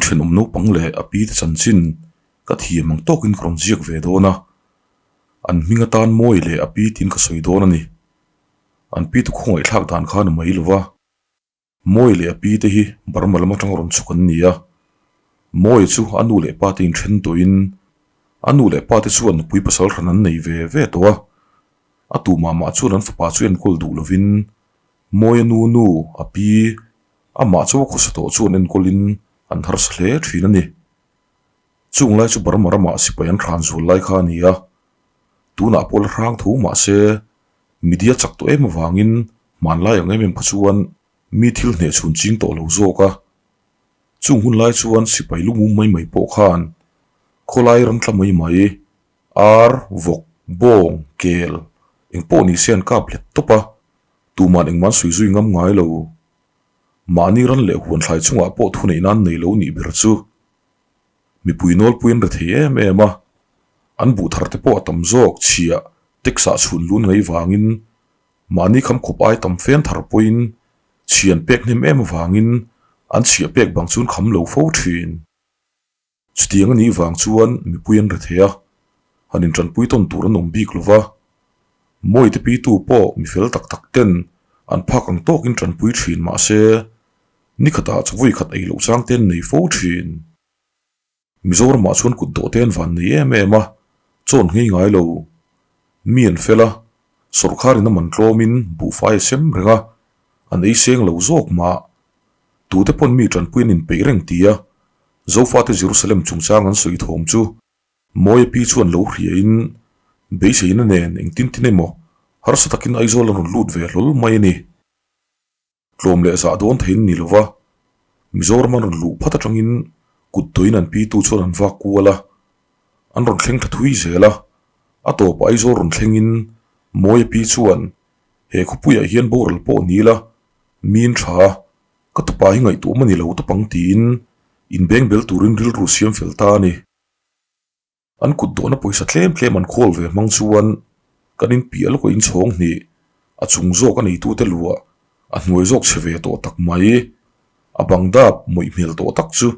thenawm naupang leh a pi te chanchin ka thiam ang tawkin ka rawn ziak ve dawn a, an hming atan mawi leh a pi tiin ka sawi dawn a ni. An pi te khawngaihthlak dan kha a ni mai lo va. Mawi leh a pi te hi Burma lam atanga rawn chhuk an ni a, Mawi chu a nu leh pa te inthen tawhin a nu leh pa te chuan nupui pasal hran an nei ve ve tawh a, a tu mah mah chuan an fapa chu enkawl duh lovin Mawia nu nu a pi amah chu a khawsa tawh chuan enkawlin an harsa hle thin a ni. Chung lai chu Burma ramah sipai an hran zual lai kha a ni a, tunah pawh la hrang tho mah se Media chak tawh em avangin hmanlai ang em em kha chuan mi thil hneh chhun ching tawh lo zawk a. Chung hun lai chuan sipai lungum mai mai pawh khan khawlai ram tla mai mai, ar, vawk, bawng, kel eng pawh ni se an kap let tawp a, tuman engmah an sawi zui ngam ngai lo. Mahni ran leh huan thlai chungah pawh thuneih nan nei lo nih ber chu mipui nawlpui an rethei em em a, an buh thar te pawh a tam zawk chhiah tax ah chhun lun ngei vangin mahni kham khawp ai tam fen thar pawhin chhian pek hnem em avangin an chhiah pek bang chuan kham lo fo thin. Chutiang a nih vang chuan mipui an rethei a, han intanpui tawn tur an awm bik lo va, Mawite pitu pawh mi fel tak tak ten an phak ang tawkin tanpui thin mahse Nikhatah chawei khat ei loh chang te an nei fo thin. Mizoramah chuan kut dawh te an van nei em em a, chawn nghei ngai lo. Mi an fel a, sawrkharin a man tlawmin buhfai a sem reng a, an ei seng lo zawk mah. Tute pawn mi tanpui an inpeih reng ti a, Zofate Jerusalem chungchang an sawi thawm chu Mawia pi chuan lo hriain beiseina nen engtin tin emaw harsa takin Aizawl an rawn lut ve hlawl mai a ni. Tlawm leh zah dawn thei an ni lova, Mizoram an rawn luh phat atangin kut dawin an pitu chuan an vak kual a, an rawn thleng tha thui zel a, a tawpah Aizawl rawn thlengin Mawia pi chuan he khawpuiah hian boral pawh ni la, min tha a, ka tupa hi ngaihtuah a ni lo tawp ang tiin inbeng bel turin rilru siam fel ta a ni. An kut dawhna pawisa tlem tlem an khawl ve hmang chuan kan inpiah lawkah inchhawng hnih a chung zawk a neitute luah a hnuai zawk chhe ve tawh tak mai. A bang dap mawih hmel tawh tak chu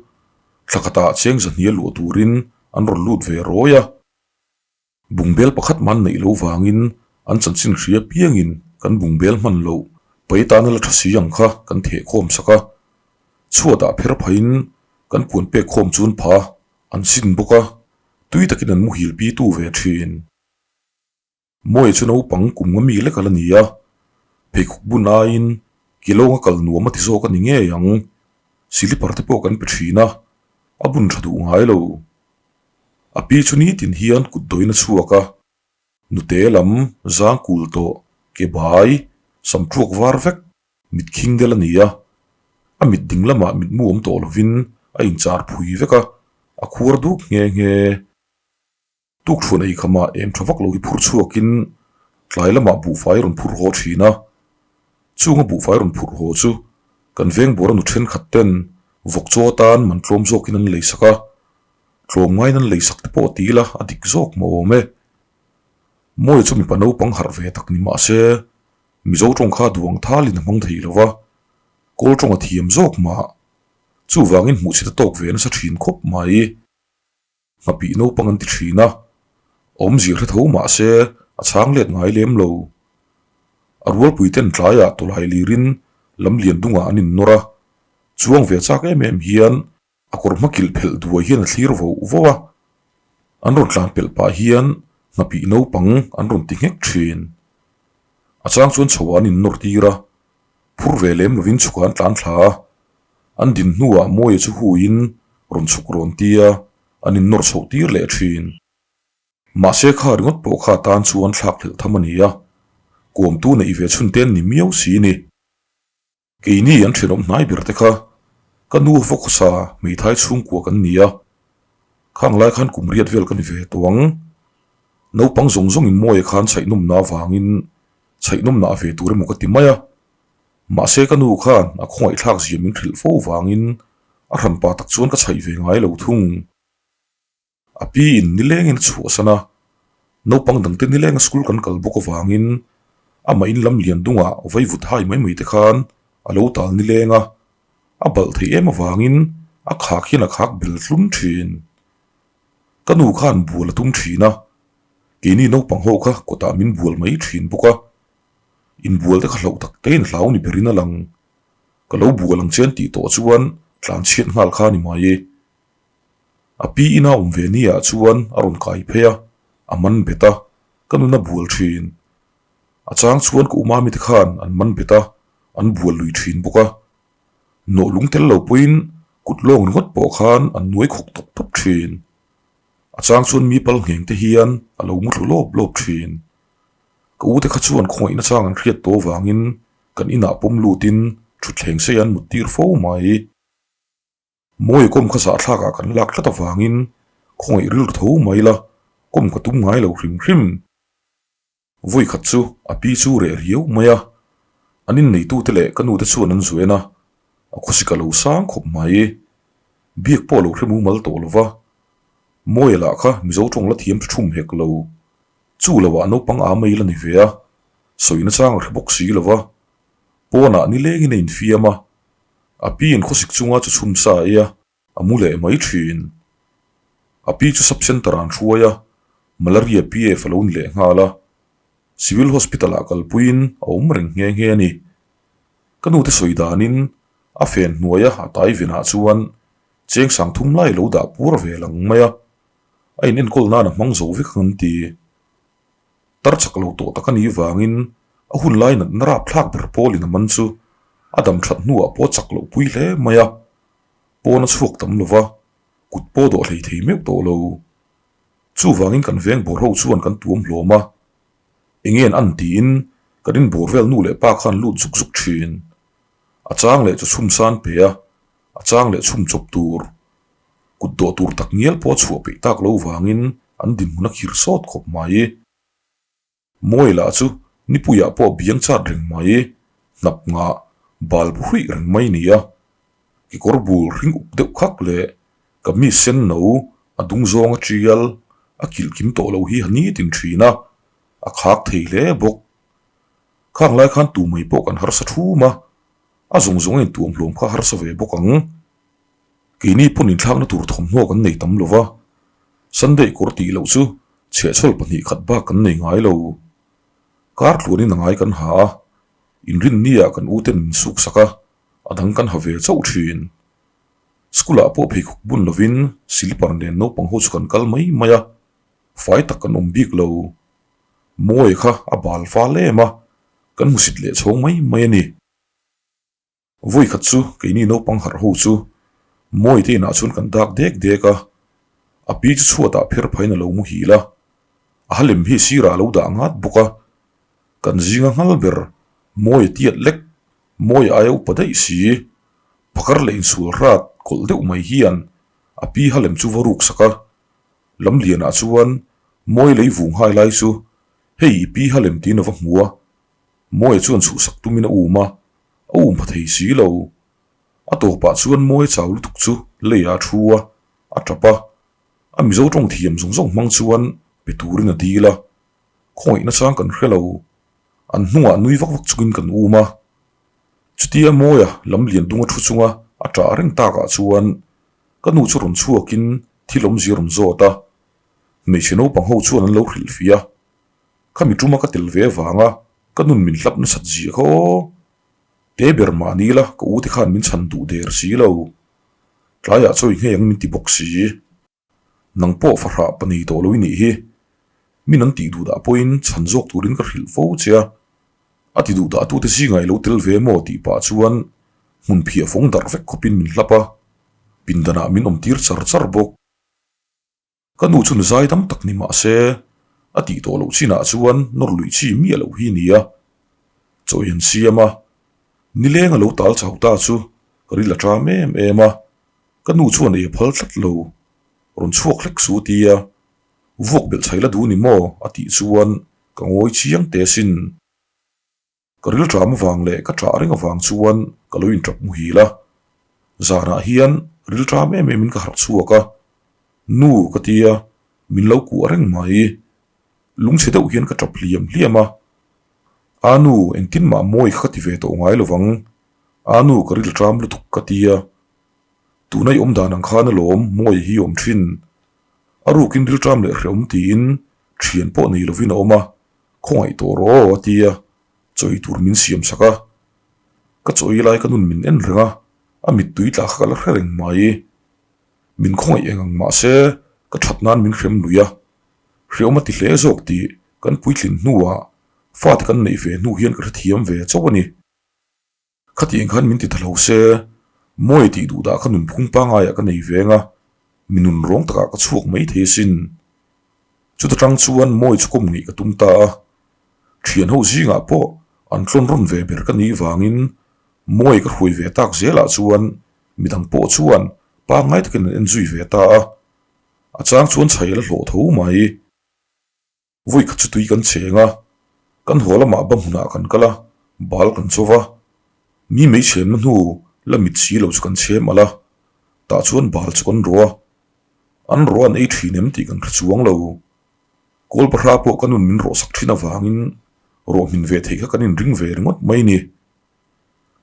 thla khatah cheng zahnia luah turin an rawn lut ve rawi a. Bungbel pakhat man neih lo vangin an chanchin hria piangin kan bungbel hman loh pai tana la tha si ang kha kan thehkhawm sak a. Chhuatah pher phahin kan puan pek khawm chuan pha An sin bawk a, tui takin an muhil pi tu ve thin. Mawia chu naupang kum nga mi lek a la ni a, pheikhawk bun aiin kilawng a kal nuam a ti zawk a ni ngei ang. Silipar te pawh kan pe thin a, a bun tha duh ngai lo. A pi chu nitin hian kut dawiin a chhuak a, nute lam zang kul tawh, ke bai, sam tuak var vek, Mit khing del a ni a, a mit ding lamah mitmu awm tawh lovin a inchar phui vek a, a khuar duk nghe nghe. Tukthuan ei khamah em tha vak lo hi phur chhuakin tlai lamah buhfai rawn phur haw thin a, chunga buhfai rawn phurh haw chu kan veng buara nu thenkhat ten vawk chaw atan man tlawm zawkin an lei sak a, tlawm ngaiin an lei sak te pawh ti ila a dik zawk mah awm e. Mawi chu mipa naupang harh ve tak ni mah se Mizo tawng kha duang thalin a hmang thei lo va, Kawl tawng a thiam zawk mah. Chuvangin hmuhchhit a tawk ve nasa thin khawp mai. Nghapih naupang an ti thin a, awmzia hre tho mah se a chhang let ngai lem lo. A rualpui ten tlaiah tawlai lirin lam lian dungah an innawr a, chuang ve chak em em hian A kawr hma kilh phelh duai hian a thlir voh voh a, an rawn tlan pelh pah hian hnapih naupang an rawn ti nghek thin. A chang chuan chho ah an innawr tir a, phur ve lem lovin chhuk ah an tlan thla a, an din hnuah Mawia chu huiin rawn chhuk rawn tia an innawr chhoh tir leh thin. Mahse kha ringawt pawh kha tan chuan thlak hlelh tham a ni a, kawmtu neih ve chhun te an ni miau si ni. Keini an thenawm hnai ber te kha ka nu va khawsa hmeithai chhungkua kan ni a, khang lai khan kum riat vel ka ni ve tawh ang. Naupang zawng zawngin Mawia khan chhaihnawmna avangin chhaihnawmna a ve tur emaw ka ti mai a, mahse ka nu khan a khawngaihthlak zia min hrilh fo vangin a hranpa tak chuan ka chhaih ve ngai lo thung. A pi in nilengin a chhuahsan a, naupang dangte nilenga school kan kal bawk avangin amah in lam lian dungah vaivut hai mai mai te khan a lo tal nileng a, a balh theih em avangin A khak hian a khak bel hlum thin. Ka nu khan bual a tum thin a, keini naupang ho kha kawtah min bual mai thin bawk a. Inbual te kha hlauh tak tein hlau ni berin a lang. Ka lo bual ang che an tih tawh chuan tlan chhiat nghal kha a ni mai e. A pi ina awm ve ni ah chuan a rawn kai phei a, a man bet a, ka nun a bual thin. A chang chuan ka umami te khan an man bet a, an bual lui thin bawk a. Nawh lung tel lo pawhin kut lawng ringawt pawh khan an nuai khawk tawp tawp thin. A chang chuan mi pal ngheng te hian a lo mu thlu lawp lawp thin. Ka ute kha chuan khawngaihna chang an hriat tawh avangin kan inah pawm lutin thutthleng sei an mut tir fo mai. Mawi kawm kha zahthlakah kan lak tlat avangin khawngaih rilru tho mai la, kawm ka tum ngai lo hrim hrim. Vawi khat chu a pi chu reh riau mai a, an inneitute leh ka nute chuan an zuen a, a khawsik a lo sang khawp mai. Biak pawh a lo hre mumal tawh lo va, Mawia lah kha Mizo tawng la thiam ṭhum hek lo. Chu loah naupang a mai la ni ve a, sawina chang a hre bawk si lo va, pawnah nilengin a infiam a, a pi in khawsik chunga chu chhum sa ei a, a mu leh mai thin. A pi chu sub centre ah an hruai a, malaria PF a lo ni leh nghal a, civil hospital ah kalpuiin a awm reng nghe nghe a ni. Ka nute sawi danin a fen hnuaia a tai venah chuan cheng sang thum lai lo dah pur ve lang mai a, a in enkawl nan a hmang zo vek ang an ti. Tar chak lo tawh tak a nih vangin a hun lai natna rapthlak ber pawlin a man chu a dam that hnuah pawh chak loh pui hle mai a, pawn a chhuak tam lo va, kut pawh dawh hlei thei meuh tawh lo. Chuvangin kan veng bawr ho chuan kan tuam hlawm a, eng nge an tiin kan inbawr vel nu leh pa khan lut zuk zuk thin. A chang leh chu chhum san pe a, a chang leh chhum chawp tur. Kut dawh tur tak ngial pawh a chhuah peih tak lo vangin an dinhmun a khir sawt khawp mai. Mawi lah chu nipuiah pawh biang chat reng mai, hnap ngah bal bu hruih reng mai nia. Kekawr bul hring up deuh khak leh kamis sen no a dung zawng a tial a kilh kim tawh lo hi a nitin thin a, a khak thei hle bawk. Khang lai khan tu mai pawh kan harsa thum a, a zawng zawng a intuam hlawm kha harsa ve bawk ang. Keini pawn inthlakna tur thawmhnaw kan nei tam lo va, Sunday kawr tih loh chu chhehchhawl 2 khat bak kan nei ngai lo. Kar tluanin a ngai kan ha a, inrinniah kan uten min suk sak a, a dang kan ha ve chauh thin. School ah pawh pheikhawk bun lovin silipar nen naupang ho chu kan kal mai mai a, fai tak kan awm bik lo. Mawi kha a bal fal em a, kan hmusit leh chhawng mai mai a ni. Vawi khat chu keini naupang harh ho chu Mawi te inah chuan kan dak dek dek a, a pi chu chhuatah pher phain a lo muhil a, a halem hi sirah a lo dah ngat bawk a, kan zinga nghal ber Mawi a tiat lek, Mawi aia upa daih si, phakar leh insual rat kawlh deuh mai hian a pi halem chu va ruk sak a, Lamlianah chuan Mawi lei vung hai lai chu hei i pi halem tiin a va hmu a, Mawia chuan chhuhsak tumin a um a, a um pha thei si lo. A tawpah chuan Mawia chau lutuk chu leiah a thu a, a tap a. A Mizo tawng thiam zawng zawng hmang chuan pe turin a dil a. Khawngaihna chang kan hre lo. An hnungah nui vak vak chungin kan um a. Chutia Mawia lam lian dunga thu chunga a tah reng takah chuan ka nu chu rawn chhuakin thil awmzia rawn zawt a. Hmeichhe naupang ho chuan an lo hrilhfiah a. Khami tuma ka tel ve avanga ka nun min hlap nasat zia kha aw. Te ber mahni la ka u te khan min chhan duh der si lo. Tlaiah chawi nghei ang min ti bawk si. Nang pawh fahrah pa nei tawh lo i nih hi. Min an tih duh dah pawhin chhan zawk turin ka hrilh fo che a. A ti duh dah tute zingah i lo tel ve maw tih pah chuan hmun phiah fawng darh vek khawpin min hlap a. Pindanah min awm tir char char bawk. Ka nu chu nuzai dam tak ni mah se, a tih tawh loh chinah chuan nawr luih chi miah loh hi nia. Chaw i han siam a, nileng a lo tal chau ta chu ka ril a ṭam em em a, ka nu chuan ei a phal tlat lo. Rawn chhuak hlek su tia, vuak belh chhai la duh ni maw a tih chuan ka ngawi chiang teh asin. Ka rilṭam avang leh ka ṭah reng avang chuan ka lo inṭap muhil a. Zanah hian rilṭam em emin ka harh chhuak a, Nu ka ti a, min lo kuah reng mai. Lungchhe deuh hian ka ṭap hliam hliam a. A nu, engtin mah mawi kha ka ti ve tawh ngai lovang. A nu, ka rilṭam lutuk ka ti a. Tuna i awm dan ang khan alawm Mawia hi awm thin. A rukin rilṭam leh hrehawm tiin ṭhian pawh nei lovin a awm a, khawngaih tawh rawh aw a ti a, chawi tur min siam sak a. Ka chawi lai ka nun min en reng a, a mittui tla kha ka la hre reng mai. Min khawngaih eng ang mahse ka ṭhat nan min hrem lui a, hrehawm a ti hle zawk tih kan puitlin hnuah fate kan neih ve hnu hian ka hrethiam ve chauh a ni. Khatiang khan min ti ta lo se, Mawi tih duh dah kha nunphung pangaiah ka nei veng a, mi nun rawng takah ka chhuak mai thei asin. Chuta tang chuan Mawi chu kawm ngeih ka tum ta a, thian ho zingah pawh an tlawn rawn ve ber ka nih vangin Mawi ka hruai ve tak zelah chuan midang pawh chuan pangngai takin an enzui ve ta a, a chang chuan chhai a la hlawh tho mai. Vawi khat chu tui kan cheng a, kan haw lamah ba hmunah kan kal a, bal kan chaw va. Mi mei chhenna hnu la mit si lo chu kan chhem alh a, tah chuan bal chu kan rawh a. An rawh an ei thin em tih kan hre chuang lo. Kawl pahra pawh ka nun min rawh sak thin avangin rawh hmin ve theih kha kan inring ve ringawt mai ni.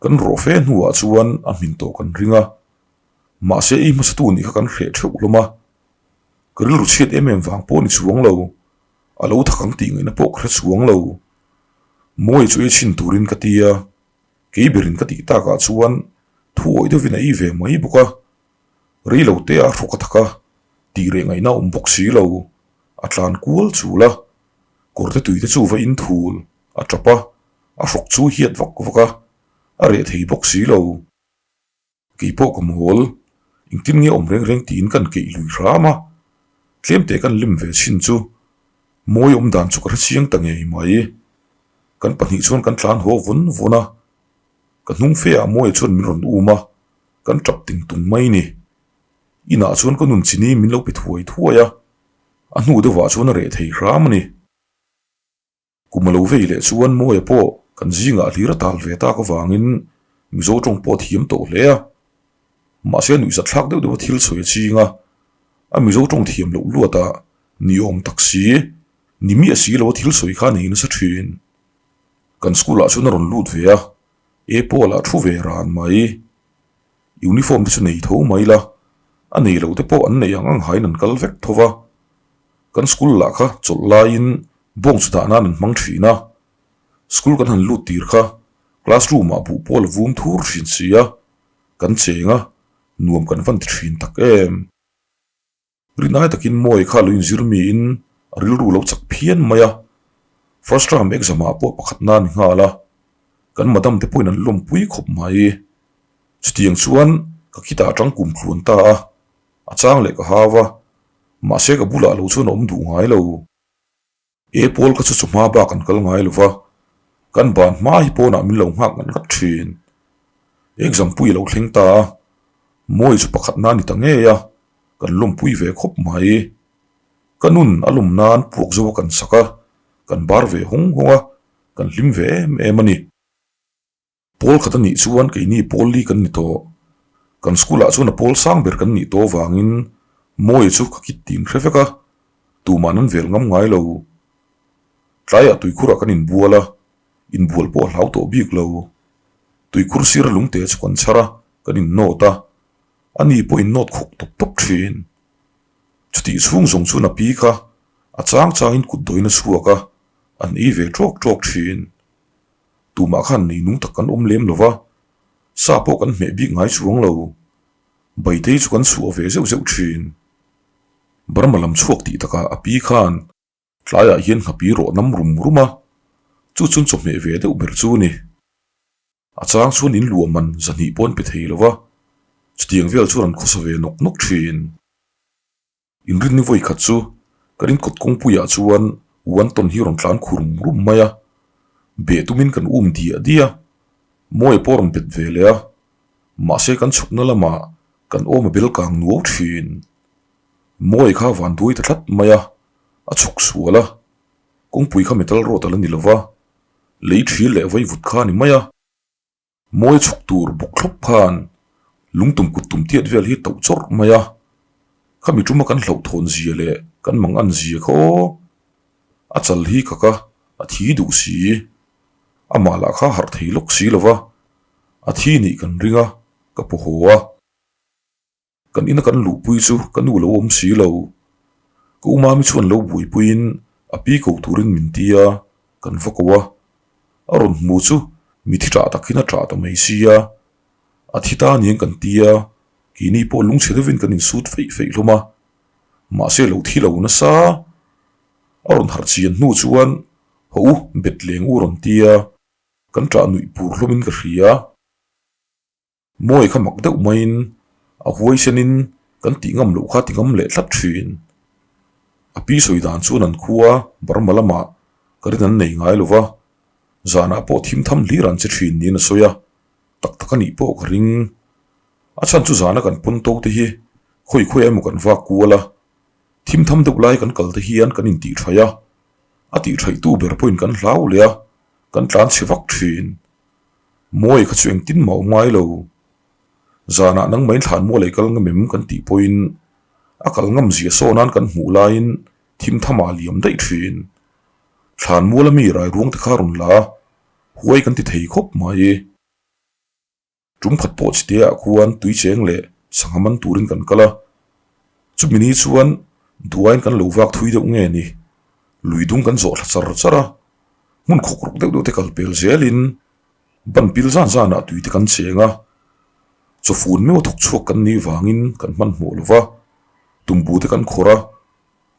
Kan rawh fe hnuah chuan a hmin tawh kan ring a, mahse ei hmasatu nih kha kan hreh theuh hlawm a. Ka rilru chhiat em em vang pawh ni chuang lo, a lo thak ang tih ngaihna pawh ka hre chuang lo. Mawi chu ei chhin turin ka ti a, kei berin ka tih takah chuan thu awih deuhin a ei ve mai bawk a. Rei lo te a hrawk a thak a, tih reh ngaihna a awm bawk si lo, a tlan kual chul a, kawrte tui te chu va in thul a tap a, a hrawk chu hiat vak vak a, a reh thei bawk si lo. Kei pawh ka mawl, engtin nge awm reng reng tiin kan keih lui hram a, tlem teh kan lim ve chin chu mawi awm dan chu ka hre chiang ta ngei mai. Kan pahnih chuan kan tlan haw vawn vawn a, ka hnung fe ah Mawia chuan min rawn um a, kan tap ting tung mai ni. Inah chuan ka nun chini min lo pe thuai thuai a, a hnu deuhah chuan a reh thei hram a ni. Kum a lo vei leh chuan Mawia pawh kan zingah hlir a tal ve tak avangin Mizo tawng pawh a thiam tawh hle a. Mahse nuihzat thlak deuh deuh a thil sawi a ching a, a Mizo tawng thiam loh luatah ni awm tak si, ni miah si lo a thil sawi kha nei nasa thin. Kan school ah chuan a rawn lut ve a, E Paul ah thu ve ran mai. Uniform te chu nei tho mai la, a nei lo te pawh an neih ang ang hain an kal vek tho va. Kan school lah kha chawlh laiin bawng chu dah nan an hmang thin a, school kan han lut tir kha classroom ah buh pawl a vum thur thin si a, kan cheng a, nuam kan van ti thin tak em. Rinai takin Mawi kha lo inzir miin a rilru lo chak phian mai a, first term exam ah pawh pakhat na ni nghal a, kan madam te pawhin an lawmpui khawp mai. Chutiang chuan ka khitah atang kum tluan ta a, a chang leh ka hau a, mahse ka bulah lo chuan a awm duh ngai lo. E pawl ka chu chu hma bak an kal ngai lo va, kan ban hma hi pawnah min lo nghak ngat ngat thin. Exam pui a lo thleng ta a, Mawi chu pakhat na ni ta ngei a, kan lawmpui ve khawp mai. Ka nun a lawm nan puak zo a kan sak a, kan bar ve hawng hawng a, kan hlim ve em em a ni. Pawl khat a nih chuan keini pawl li kan ni tawh. Kan school ah chuan a pawl sang ber kan nih tawh avangin Mawia chu ka kit tin hre vek a, tuman an vel ngam ngai lo. Tlaiah tuikhurah kan inbual a, inbual pawh a hlau tawh bik lo. Tuikhur sira lungte chu kan chhar a, kan innawt a, ani pawh innawt khawk tawp tawp thin. Chutih chhung zawng chuan a pi kha a chang changin kut dawin a chhuak a, an ei ve tawk tawk thin. Tumah khan nei nung tak kan awm lem lo va, sa pawh kan hmeh bik ngai chuang lo. Baitei chu kan chhuah ve zeuh zeuh thin. Burma lam chhuak tih takah a pi khan tlaiah hian nghapi rawh nam rum rum a, chu chuan chawhmeh ve deuh ber chu ni. A chang chuan in luah man zahnih pawh an pe thei lo va, chutiang vel chuan an khawsa ve nawk nawk thin. Inrinni vawi khat chu kan inkawt kawngpuiah chuan Wanton hi rawn tlan khur rum rum mai a, beh tumin kan um diah diah a, Mawia pawh rawn bet ve leh a, mahse kan chhukna lamah kan awm a bel kang nuau thin. Mawia kha van duai ta tlat mai a, a chhuk sual a, kawngpui kha metal road a la ni lo va, lei thil leh vaivut kha a ni mai a. Mawi chhuk tur bawk thlawp khan lungtum kut tum tiat vel hi tauh chawrh mai a, khami tuma kan hlauhthawn zia leh kan mang an zia kha aw, a chal hi ka ka a thi duh si, amah lah kha harh thei lawk si lova, a thi nih kan ring a, ka paw haw a. Kan ina kan luhpui chu ka nu lo awm si lo. Ka u mami chuan lo buaipuiin a pi ko turin min ti a, kan va ko a. A rawn hmu chu mi thi ṭah takin a ṭah ta mai sia. A thi ta aniang kan ti a, keini pawh lungchhe deuhin kan insut feih feih hlawm a. Mahse lo thi lo nasa. A rawn harh chian hnu chuan haw u bet leng u rawn ti a, kan ṭah nuih pur hlawmin ka hria. Mawi kha mak deuh maiin a huaisenin kan tih ngam loh kha ti ngam leh tlat thin. A pi sawi dan chuan an khua Burma lamah ka rin an nei ngai lo va, zanah pawh thim tham hlir an che thin niin a sawi a, tak tak a nih pawh ka ring. A chhan chu zana kan pawn to te hi khawi khawi emaw kan vak kual a, thim tham deuh lai kan kal te hian kan intih thaih a, a tih thaihtu ber pawhin kan hlau leh a, kan tlan chhe vak thin. Mawi kha chu engtin mah awm ngai lo. Zanah nangmahin thlan mual ei kal ngam em kan tih pawhin a kal ngam zia saw nan kan hmuh laiin thim tham ah liam daih thin. Thlan mual ami rai ruang te kha rawn la a, huai kan ti thei khawp mai. Tum khat pawh chite ah khuan tui cheng leh sangha man turin kan kal a. Chumi ni chuan duain kan lo vak thui deuh nge ni. Lui dung kan zawh thla char char a. Hmun khawk ruk deuh deuh te kal pel zelin ban pil zan zanah tui te kan cheng a, chawfun meuh a thawk chhuak kan nih vangin kan hmanhmawh lo va, tumbu te kan khawrh a,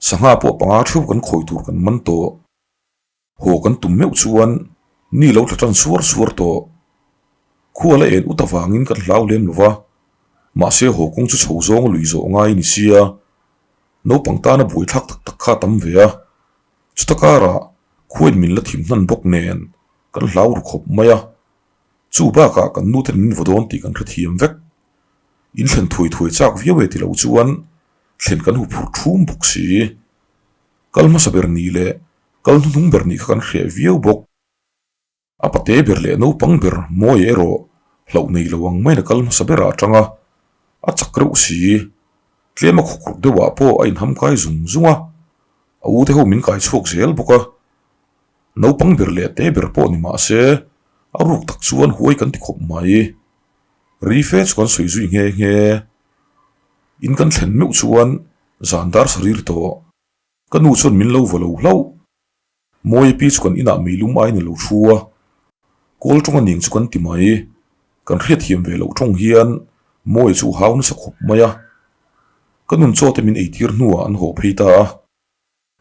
sangha pawh panga theuh kan khawi tur kan man tawh. Haw kan tum meuh chuan ni lo tla tan suar suar tawh. Khua la en ut avangin kan hlau lem lo va, mahse haw kawng chu chho zawng a lui zawh ngai ni sia, naupang tana buaithlak tak tak kha a tam ve a. Chuta karah khuain min la thim hnan bawk nen kan hlau ru khawp mai a, chu bakah kan nu ten min vaw dawn tih kan hrethiam vek. In thlen thuai thuai chak viau e ti lo chuan thlen kan huphurh thum bawk si. Kal hmasa ber nih leh kal hnuhnung ber nih kha kan hreh viau bawk. A pate ber leh naupang ber Mawia erawh hlauh nei lo ang maiin a kal hmasa berah a tang a, a chak reuh si. Tlem a khawk ruk deuhah pawh a inham kai zung zung a, a u te ho min kai chhuak zel bawk a. Naupang ber leh te ber pawh ni mah se a ruk tak chuan huai kan ti khawp mai. Ri fe chu kan sawi zui nghe nghe. In kan thlen meuh chuan zan dar sarir tawh. Ka nu chuan min lo va lo hlauh. Mawi pi chu kan inah meilum aiin a lo thu a, kawl tawng a ning chu kan ti mai. Kan hriatthiam ve loh tawng hian Mawi chu hau nasa khawp mai a. Ka nun chaw te min eitir hnuah an haw phei ta a.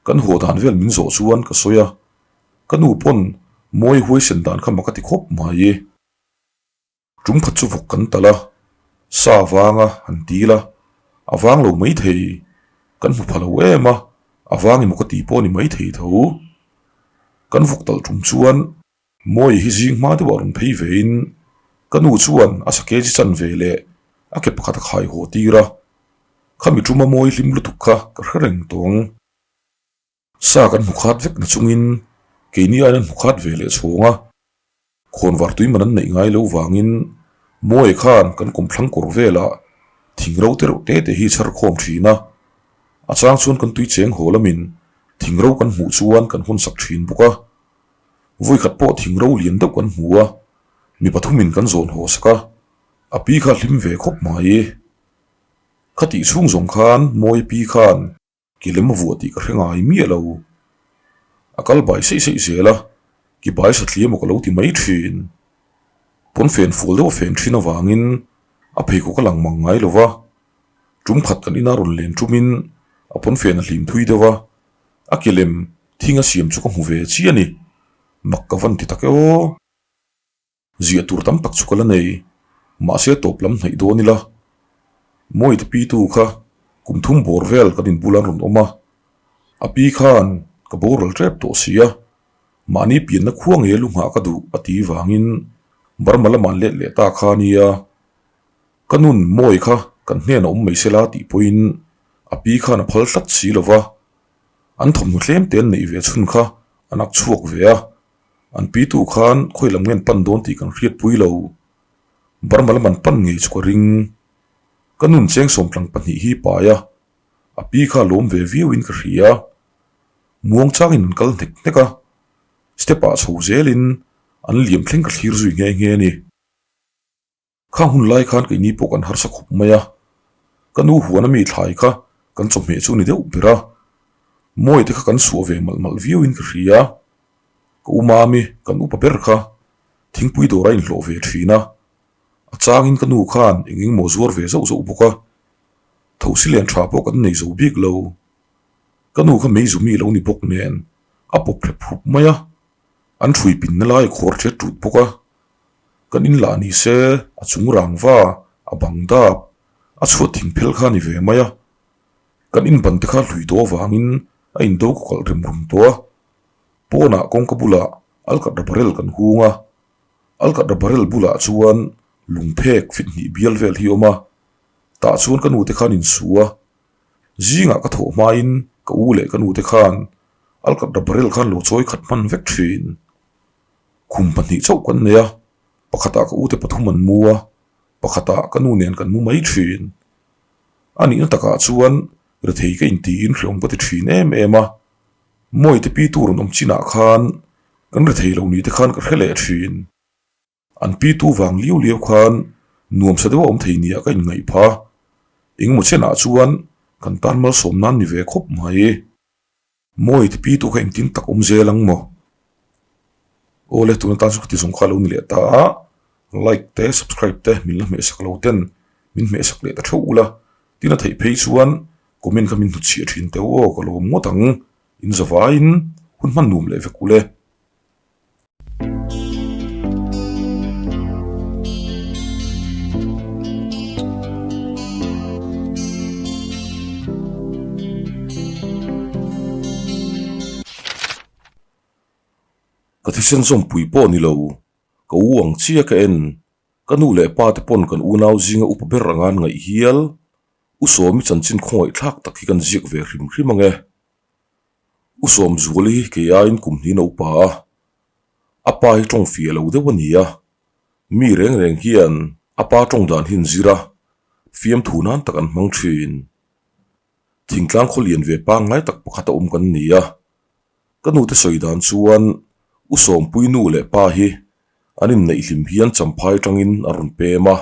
Kan haw dan vel min zawh chuan ka sawi a, ka nu pawn Mawi huaisen dan kha mak a ti khawp mai. Tum khat chu vawk kan talh a, sa vanga han dil a, a vang lo mai thei, kan hmu pha lo em a, a vang emaw ka tih pawh a ni mai thei tho. Kan vawk talh tum chuan Mawi hi zing hma deuhah rawn phei vein ka nu chuan a sakeji chan ve leh a ke pakhat a khai haw tir a, khami tuma Mawi hlim lutuk kha ka hre reng tawng. Sa kan hmu khat vek na chungin keini aiin an hmu khat ve leh chhawng a. Khawnvar tui man an neih ngai lo vangin Mawi khan kan kawmthlang kawr velah thing ro te reuh te te hi chhar khawm thin a. A chang chuan kan tui cheng haw lamin thing ro kan hmuh chuan kan hawn sak thin bawk a. Vawikhat pawh thing ro lian deuh kan hmu a, mi pathumin kan zawn haw sak a, a pi kha hlim ve khawp mai. Khatih chhung zawng khan Mawi pi khan Ki lem a vuah tih ka hre ngai miah lo. A kal bai seih seih zel a, ki bai satli emaw ka lo ti mai thin. Pawn fen fual deuh a fen thin avangin a pheikhawk a lang mang ngai lo va. Tum khat kan ina rawn len tumin a pawn fen a hlim thui deuh a, a ki lem thing a siam chu ka hmu ve chiah a ni. Mak ka van ti tak e aw. Ziah tur tam tak chu ka la nei, mahse tawp lam hnaih dawn ila. Mawite pi tu kha kum thum bawr vel kan inbul an rawn awm a, a pi khan ka boral tep tawh si a, mahni pianna khua ngei a lu nghah ka duh a ti vangin Burma lamah an let leh ta kha a nia. Ka nun Mawi kha kan hnenah awm mai sela tih pawhin a pi khan a phal tlat si lo va, an thawmhnaw tlem te an neih ve chhun kha an ak chhuak ve a. An pitu khan khawi lam nge an pan dawn tih kan hriatpui lo. Burma lam an pan ngei chu ka ring. Ka nun cheng sawmtlang pahnih hi pai a, a pi kha lawm ve viauin ka hria. Muang changin an kal hnek hnek a, step ah chho zelin an liam thleng ka thlir zui nghe nghe a ni. Khang hun lai khan keini pawh kan harsa khawp mai a. Ka nu huan a mi thlai kha kan chawhmeh chu a ni deuh ber a, Mawi te kha kan chhuah ve malh malh viau in ka hria. Ka u Mami, kan upa ber kha thingpui dawr a inhlawh ve thin a, a changin ka nu khan eng eng maw zuar ve zauh zauh bawk a, thosi lian tha pawh kan nei zo bik lo. Ka nu kha meizu mi lo ni bawk nen a pawp hrep hup mai a, an hrui pinna lai a khawr ṭhet ṭut bawk a. Kan in lah ni se a chung rangva, a bang dap, a chhuat thing phel kha a ni ve mai a. Kan in ban te kha hlui tawh avangin a indo kaw kalh rem rum tawh a. Pawnah kawngka bulah alkatra barrel kan hung a, alkatra barrel bulah chuan lungphek fit hnih bial vel hi a awm a, tah chuan ka nu te khan insu a. Zingah ka thawh hmain ka u leh ka nu te khan alkatra barrel khan lo chawi khat hman vek thin. Khum pahnih chauh kan nei a, pakhatah ka ute pathum an mu a, pakhatah ka nu nen kan mu mai thin. A nihna takah chuan rethei ka intiin hreawm ka ti thin em em a, Mawite pi tur an awm chinah khan kan rethei lo ni te khan ka hre leh thin. An pi tu vang liau liau khan nuamsa deuh a awm thei nia ka inngaih pha. Engemaw chenah chuan kan tan malsawm nan ni ve khawp mai. Mawi ti pi tu kha engtin tak awm zel ang maw? Awle tuna tan chu ka ti zawng kha lo ni leh ta a, like te subscribe te min la hmehsak lo ten min hmehsak leh ta theuh ula, tin a theih phei chuan comment kha min hnutchhiah thin teh u aw ka lawm ngawt ang, in zavaiin hun hman nuam leh vek ule. Ka thisen zawmpui pawh ni lo, ka u ang chiah ka en, ka nu leh pa te pawn kan unau zinga upa ber anga an ngaih hial, U Sawmi chanchin khawngaihthlak tak hi kan ziak ve hrim hrim ang e. U Sawmzuali hi kei aiin kum hnin a upa a, a pa hi tawng fiah lo deuh a ni a, mi reng reng hian a pa tawng dan hi an zir a, fiamthu nan tak an hmang thin. Thingtlang khaw lian ve pangngai tak pakhat a awm kan ni a, ka nute sawi dan chuan U Sawmpui nu leh pa hi an inneih hlim hian champhai atangin a rawn pem a,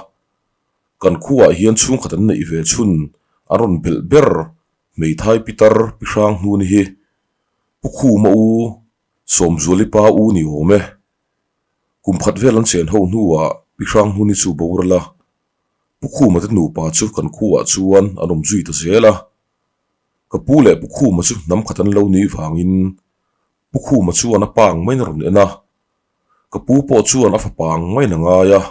kan khuaah hian chhungkhat an neih ve chhun an rawn belh ber Hmeithai pitar pi hrang hnu ni hi Pu Khuma u Sawmzuali pa u ni awm e. Kum khat vel an chen ho hnuah pi hrang hnu ni chu boral a, Pu Khuma te nupa chu kan khuaah chuan an awm zui ta zel a. Ka pu leh Pu Khuma chu hnam khat an lo nih vangin Pu Khuma chuan a pa ang maiin a rawn en a, ka pu pawh chuan a fapa ang maiin a ngai a.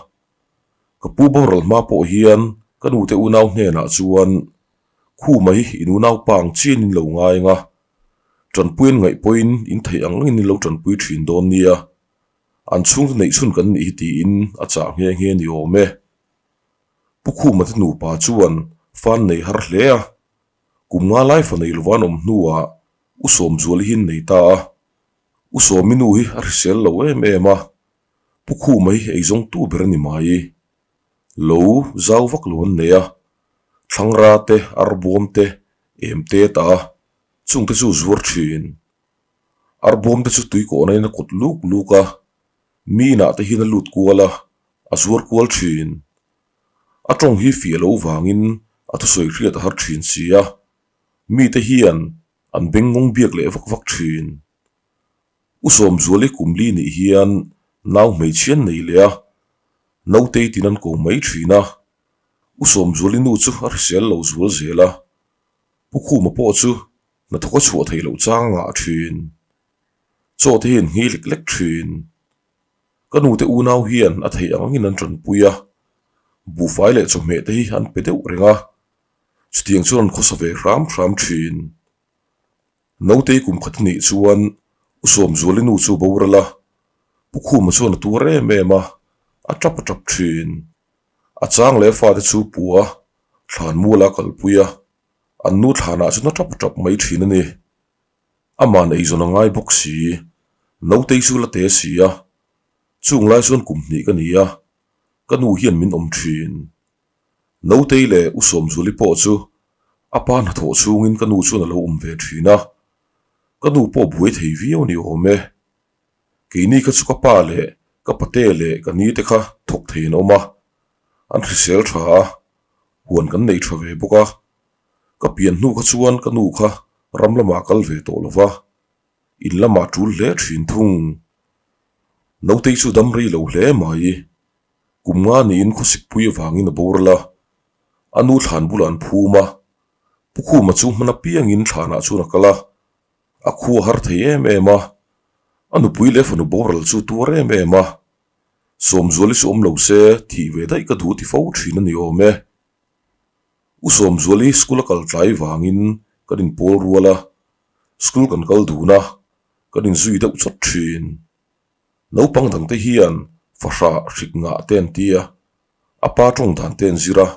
Ka pu boral hma pawh hian ka nute unau hnenah chuan Khuma hi in unaupa ang chian in lo ngai ang a, tanpui an ngaih pawhin in theih ang angin in lo tanpui thin dawn nia, an chhungte neih chhun kan nih hi tiin a chah nghe nghe ni awm e. Pu Khuma te nupa chuan fan nei har hle a, kum nga lai fa nei lova an awm hnuah U Sawmzuali hi an nei ta a, U Sawmi nu hi a hrisel lo em em a, Pu Khuma hi eizawngtu ber a ni mai. Lo zau vak lo an nei a, thlangra te, arbawm te, em te ta a, chungte chu zuar thin. Arbawm te chu tuikawhna in a kawt luk luk a, mi inah te hian a lut kual a, a zuar kual thin. A tawng hi fiah lo vangin a thusawi hriat a har thin si a, mite hian an bengngawng biak leh vak vak thin. U Sawmzuali kum li nih hian nau hmeichhia an nei leh a, nautei tin an ko mai thin a. U Sawmzuali nu chu a hrisel lo zual zel a, Pu Khuma pawh chu hnathawk a chhuah theih loh chang a ngah thin. Chaw te hi an nghi lek lek thin. Ka nute unau hian a theih ang angin an tanpui a, buhfai leh chawhmeh te hi an pe deuh reng a, chutiang chuan an khawsa ve hram hram thin. Nautei kum khat anih chuan U Sawmzuali nu chu boral a, Pu Khuma chuan a tuar em em a, a tap a tap thin. A chang leh a fate chu pu a, thlan mual a kalpui a, an nu thlanah chuan a tap a tap mai thin a ni. Aman eizawn a ngai bawk si, Nautei chu la te si a, chung lai chuan kum hnih ka ni a, ka nu hian min awm thin. Nautei leh U Sawmzuli pawh chu a pa hnathawh chhungin ka nu chuan a lo awm ve thin a, ka nu pawh buai thei viau a ni awm e. Keini kha chu ka pa leh ka pate leh ka ni te kha thawk thei an awm a, an hrisel tha a. Huan kan nei tha ve bawk a. Ka pian hnu kha chuan ka nu kha ram lamah kal ve tawh lo va, in lamah tul hle thin thung. Nautei chu dam rei lo hle mai. Kum nga niin khawsikpui avangin a boral a, a nu thlan bulah an phum a. Pu Khuma chu hman apiangin thlanah chuan a kal a, a khua har thei em em a, a nupui leh fanu boral chu tuar em em a. Sawmzuali chu awm lo se thih ve daih ka duh ti fo thin a ni awm e. U Sawmzuali school a kal tlai vangin kan inpawl rual a, school kan kal dun a, kan inzui deuh chawt thin. Naupang dangte hian fahrah hrik ngah te an ti a, a pa tawng dan te an zir a,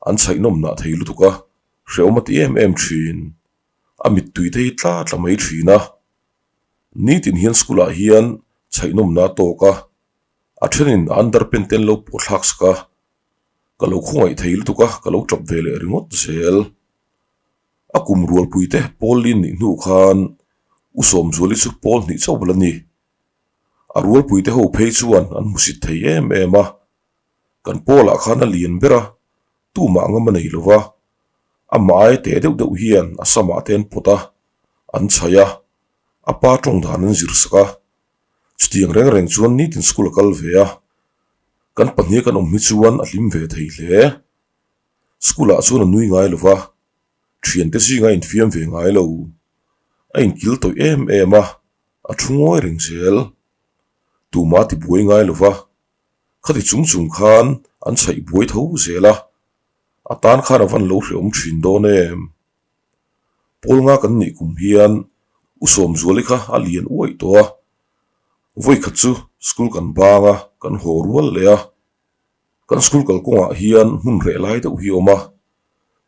an chhaihnawm nah thei lutuk a, hrehawm a ti em em thin. A mittui te hi tla tla mai thin a. Nitin hian school ah hian chhaihnawmna a tawk a, a thenin a underpant te an lo pawh thlak sak a, ka lo khawngaih thei lutuk a, ka lo tap ve leh ringawt zel. A kum rualpui te pawl lin nih hnu khan U Sawmzuali chu pawl hnih chauh la ni. A rualpui te ho phei chuan an hmusit thei em em a, kan pawlah khan a lian ber a, tumah ngam a nei lo va, amah ai teh deuh deuh hian a samah te an pawt a, an chhaih a, a pa tawng dan an zir sak a, chutiang reng reng chuan nitin school a kal ve a, kan pahnih kan awm hi chuan a hlim ve thei hle. School ah chuan a nui ngai lo va, thiante zinga a infiam ve ngai lo, a inkil tawih em em a, a thu ngawi reng zel. Tumah a ti buai ngai lo va, khati chung chung khan an chhaih buai tho zel a, a tan khan a van lo hrehawm thin dawn em? Pawl nga kan nih kum hian U Sawmzuali kha a lian uaih tawh a, vawikhat chu school kan bang a, kan haw rual leh a, kan school kalkawngah hian hmun reh lai deuh hi a awm a,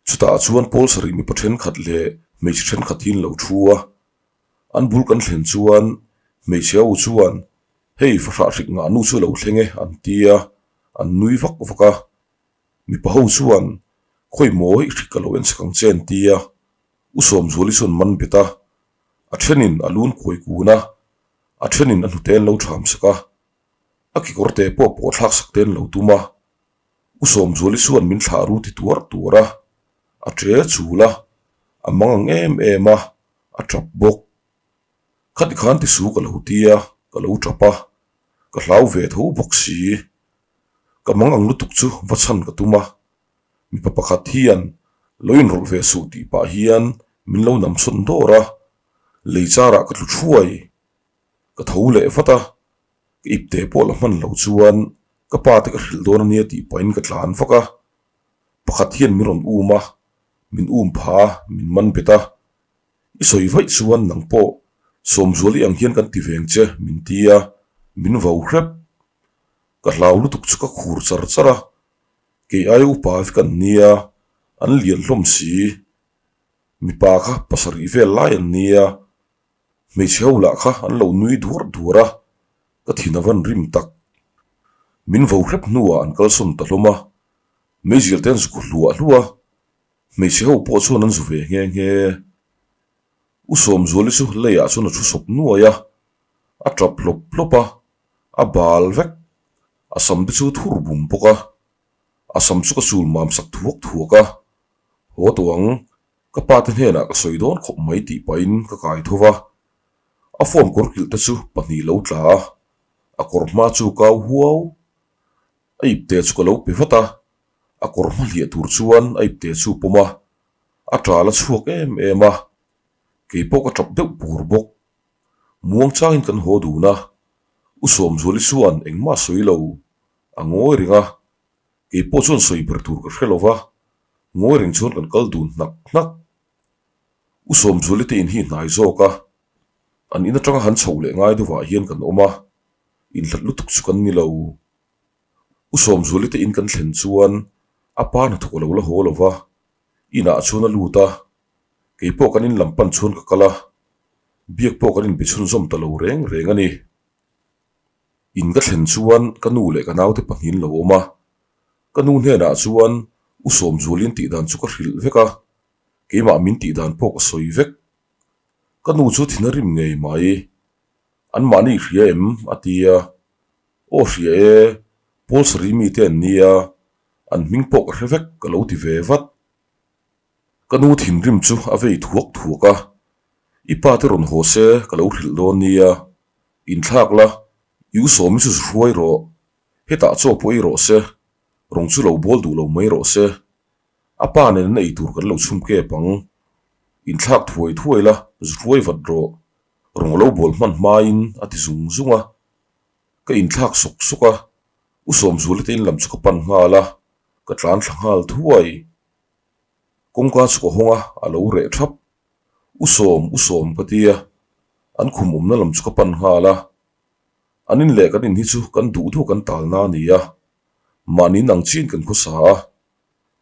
chutah chuan pawl sarih mipa thenkhat leh hmeichhe thenkhat hi an lo thu a, an bul kan thlen chuan hmeichhe ho chuan hei fahrah hrik ngah nu chu a lo thleng e an ti a, an nui vak vak a. Mipa ho chuan, Khawi maw i hrik ka lo en chak ang che an ti a, U Sawmzuali chuan man bet a, a thenin a lun kuai kun a, a thenin a hnute an lo tham sak a, a kekawr te pawh pawh thlak sak te an lo tum a, U Sawmzuali chuan min thlah ru ti tuar tuar a, a che chul a, a mang ang em em a, a tap bawk. Khati khan ti su ka lo ti a, ka lo tap a, ka hlau ve tho bawk si. Ka mang ang lutuk chu va chhan ka tum a, mipa pakhat hian lo inrawlh ve suh tih pah hian min lo nam chhawn dawr a, lei charah ka tlu thuai. Ka tho leh vat a, ka ipte pawh la hman lo chuan ka pa te ka hrilh dawn ania tih pahin ka tlan vak a, pakhat hian min rawn um a, min um pha a, min man bet a, I sawi vaih chuan nang pawh Sawmzuali ang hian kan ti veng che min ti a, min vau hrep. Ka hlau lutuk chu ka khur char char a, kei aia upa vek an nia, an lian hlawm si. Mipa kha pasarih vel lai an nia, hmeichhe ho lah kha an lo nui duar duar a, ka thin a van rim tak. Min vau hrep hnuah an kalsawn ta hlawm a, meizial te an zuk hluah hluah a, Hmeichhe ho pawh chuan an zu ve nghe nghe. U Sawmzuali chu leiah chuan a thu sawp nuai a, a tap hlawp hlawp a, a bal vek. A sam te chu thur bum bawk a, a sam chu ka chul mam sak thuak thuak a, Haw tawh ang, ka pa te hnenah ka sawi dawn khawp mai tih pahin ka kai tho va. A phone kawr kilh te chu pahnih lo tla a, a kawr hma chu kau huau. A ipte chu ka lo pe vat a, a kawr hma hliah tur chuan a ipte chu pawm a, a tal a chhuak em em a, kei pawh ka tap deuh pur bawk. Muang changin kan haw dun a, U Sawmzuali chuan engmah sawi lo, a ngawi reng a, kei pawh chuan sawi ber tur ka hre lo va, ngawi reng chuan kan kal dun hnak hnak. U Sawmzuali te in hi hnai zawk a, an in atanga han chhoh leh ngai deuhah hian kan awm a, inhlat lutuk chu kan ni lo. U Sawmzuali te in kan thlen chuan a pa hnathawk a lo la haw lo va, inah chuan a lut a, kei pawh kan in lam pan chuan ka kal a, biak pawh kan inbe chhunzawm ta lo reng reng a ni. In ka thlen chuan ka nu leh ka naute pahnihin lo awm a, ka nu hnenah chuan U Sawmzuali'n tih dan chu ka hrilh vek a, keimah min tih dan pawh ka sawi vek. Ka nu chu thin a rim ngei mai, anmahni hria em? a ti a. Aw hria e, Paul sarih mite an nia, An hming pawh ka hre vek ka lo ti ve vat. Ka nu thinrim chu a vei thuak thuak a, I pa te rawn haw se ka lo hrilh dawn nia, inthlak la, i u Sawmi chu zu hruai rawh, hetah chaw pawh ei rawh se, rawng chu lo bawl duh lo mai rawh se, a pa nen an ei tur kan lo chhum kep ang, inthlak thuai thuai la, zu hruai vat rawh, rawng a lo bawl hman hmain a ti zung zung a, ka inthlak sawk sawk a, u Sawmzuala te in lam chu ka pan nghal a, ka tlan thla nghal thuai. Kawngka chu ka hawng a, a lo reh thap. U Sawm, U Sawm ka ti a, an khum awmna lam chu ka pan nghal a. An in leh kan in hi chu kan duh duh kan talna a ni a, mahni nang chin kan khawsa a,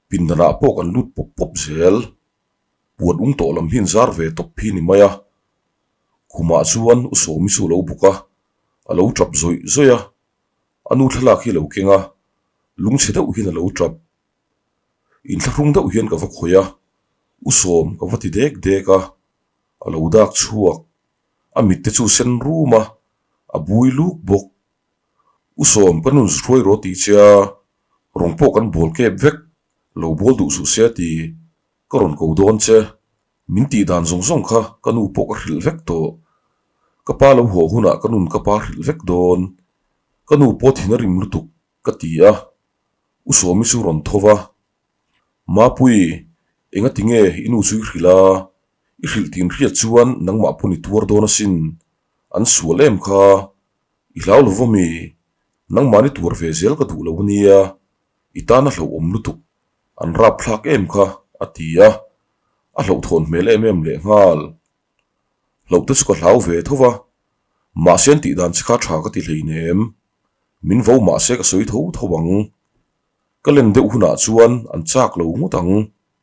pindanah pawh kan lut pawp pawp zel. Puan ung tawh lam hi an zar ve tawp hi ni mai a. Khumah chuan U Sawmi chu a lo buk a, a lo tap zawih zawih a, a nu thlalak hi a lo keng a, lungchhe deuh hian a lo tap. Inthlahrung deuh hian ka va khawih a, U Sawm ka va ti dek dek a, a lo dak chhuak. A mit te chu sen rum a, a bui luk bawk. U Sawm ka nun hruai rawh tih che a, rawng pawh kan bawl kep vek, lo bawl duh suh se a ti, ka rawn ko dawn che. Min tih dan zawng zawng kha ka nu pawh ka hrilh vek tawh. Ka pa lo haw hunah ka nun ka pa hrilh vek dawn. Ka nu pawh thin a rim lutuk ka ti a, U Sawmi chu rawn tho va, Mapui, enga tinge i nu chu i hrilh a? I hrilh tin hriat chuan nangmah pawn i tuar dawn asin. An sual em kha. I hlau lo va mi? Nangmahni tuar ve zel ka duh lo ania, i tan a hlauhawm lutuk. An rap thlak em kha, a ti a. A hlauhthawn hmel em em lehnghal. Hlauh te chu ka hlau ve tho va, mahse an tih dan che kha tha ka ti hleinem. Min vo mahse ka sawi tho tho ang. Ka len deuh hunah chuan an chak lo ngawt ang,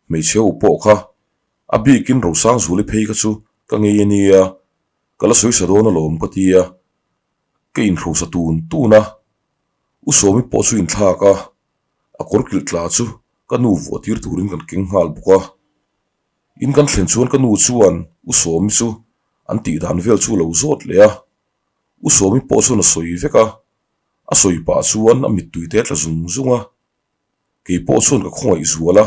hmeichhe ho pawh kha. A bikin Rosangzuali phei kha chu ka ngei a nia, ka la sawi sa dawn alawm ka ti a. Ka inhrosa tun tun a, U Sawmi pawh chu inthlak a, a kawr kilh tla chu ka nu vuah tir turin kan keng nghal bawk a. In kan thlen chuan ka nu chuan U Sawmi chu an tih dan vel chu a lo zawt leh a, U Sawmi pawh chuan a sawi vek a, a sawi pah chuan a mittui te a tla zung zung a, kei pawh chuan ka khawngaih zual a,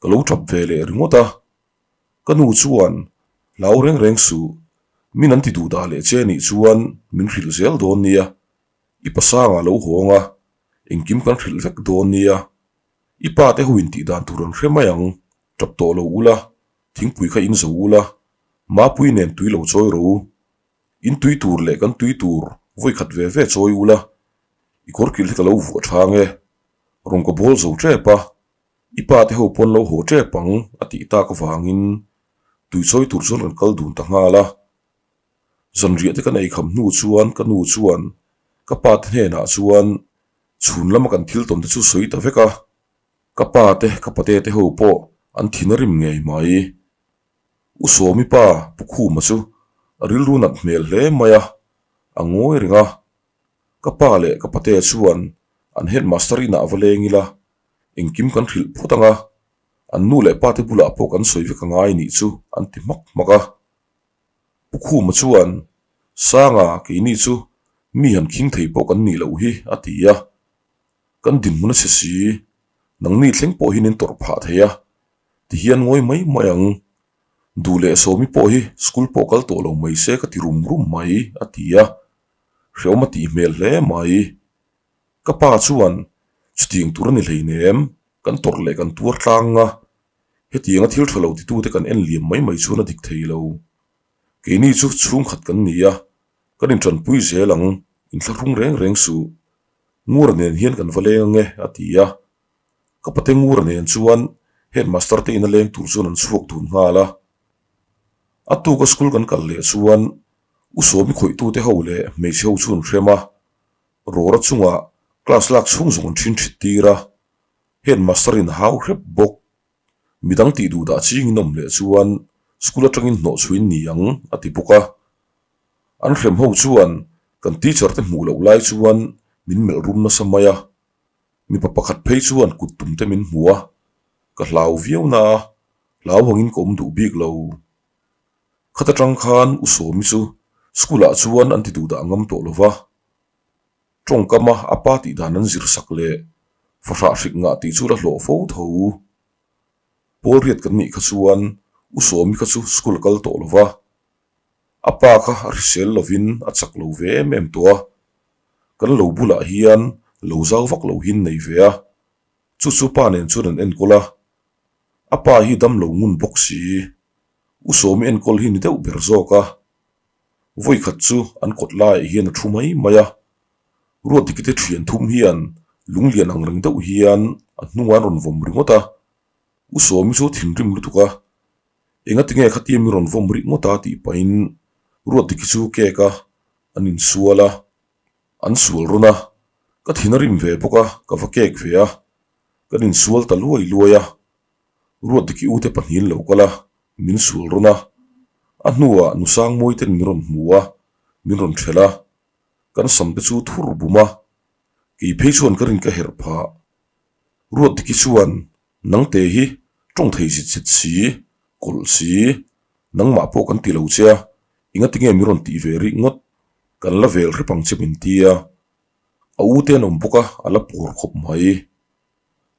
ka lo tap ve leh ringawt a. Ka nu chuan hlau reng reng suh, min an ti duh dah leh che nih chuan min hrilh zel dawn nia, i pasangah lo hawng a, engkim kan hrilh vek dawn nia, i pa te ho in tih dan tur an hre mai ang. Tap tawh lo ula, thingpui kha in zo ula, Mapui nen tui lo chawi ro u. In tui tur leh kan tui tur vawi khat ve ve chawi ula, i kawr kilh hi ka lo vuah tha ange. Rawng ka bawl zo tep a, i pa te ho pawn lo haw tep ang a tih tak avangin tui chawi tur chuan kan kal dun ta nghal a. Zanriah te kan ei kham hnu chuan ka nu chuan ka pa te hnenah chuan chhun lama kan thil tawn te chu sawi ta vek a. Ka pa te, ka pate te ho pawh an thin a rim ngei mai. U Sawmi pa Pu Khuma chu a rilru nat hmel hle mai a, a ngawi reng a. Ka pa leh ka pate chuan an headmaster inah va leng ila, engkim kan hrilh phawt ang a, an nu leh pa te bulah pawh kan sawi vek a ngai nih chu an ti hmak hmak a. Pu Khuma chuan, Sanga, keini chu mi han khing thei pawh kan nih loh hi, a ti a. Kan dinhmun a chhe si, nangni thleng pawh hian in tawrh phah thei a, ti hian ngawi mai mai ang. Duh leh Sawmi pawh hi school pawh kal tawh lo mai se ka ti rum rum mai, a ti a. Hreawm a tih hmel hle mai. Ka pa chuan, Chutiang tur a ni hleinem, kan tawrh leh kan tuar tlang a, hetianga thil tha lo titute kan en liam mai mai chuan a dik thei lo. Keini chu chhungkhat kan ni a, kan intanpui zel ang, inthlahrung reng reng suh. Ngura nen hian kan va leng ange, a ti a. Ka pate Ngura nen chuan headmaster te ina leng tur chuan an chhuak dun nghal a. A tuka school kan kal leh chuan U Sawmi khawihtute ho leh hmeichhe ho chu an hrem a, Rawra chungah class lak chhung zawng an thin thit tir a, headmaster in a hau hrep bawk. Midang tih duh dah chingin awm leh chuan school atangin hnawh chhuin ni ang, a ti bawk a. An hrem ho chuan kan teacher te hmuh loh lai chuan min melh rum nasa mai a, mipa pakhat phei chuan kut tum te min hmu a, ka hlau viau na a, hlau angin ka awm duh bik lo. Khat atang khan U Sawmi chu school ah chuan an ti duh dah ngam tawh lo va, tawngkama a pa tih dan an zir sak leh. Fahrah hrik ngah tih chu la hlawh fo tho. Pawl riat kan nih kha chuan U Sawmi kha chu school a kal tawh lo va. A pa kha a hrisel lovin a chak lo ve em em tawh a. Kan lo bulah hian lo zau vak lo hin nei ve a. Chu chu pa nen chuan an enkawl a. A pa hi dam lo ngun bawk si. U Sawmi enkawl hi ni deuh ber zawk a. Vawi khat chu an kawt laiah hian a thu mai mai a. Ruatdiki te thian thum hian lunglian ang reng deuh hian a hnungah an rawn vawm ringawt a. U Sawmi chu thinrim lutuk a. Engati nge khatia mi rawn vawm rih ngawt a tih pahin Ruatdiki chu cake a an insual a. An sual rawn a, ka thin a rim ve bawk a, ka va cake ve a, kan insual ta luai luai a, Ruatdiki u te pahnihin lo kal a, min sual rawn a, a hnuah Nusangmawi ten min rawn hmu a, min rawn thelh a, kan sam te chu thur bum a, kei phei chuan ka rin ka herh phah. Ruatdiki chuan Nangte hi tawng thei zit zit si, kawlh si, nangmah pawh kan ti lo che a, engati nge min rawn tih ve rih ngawt, kan la vel hrep ang che min ti a. A u te an awm bawk a, a la pawr khawp mai.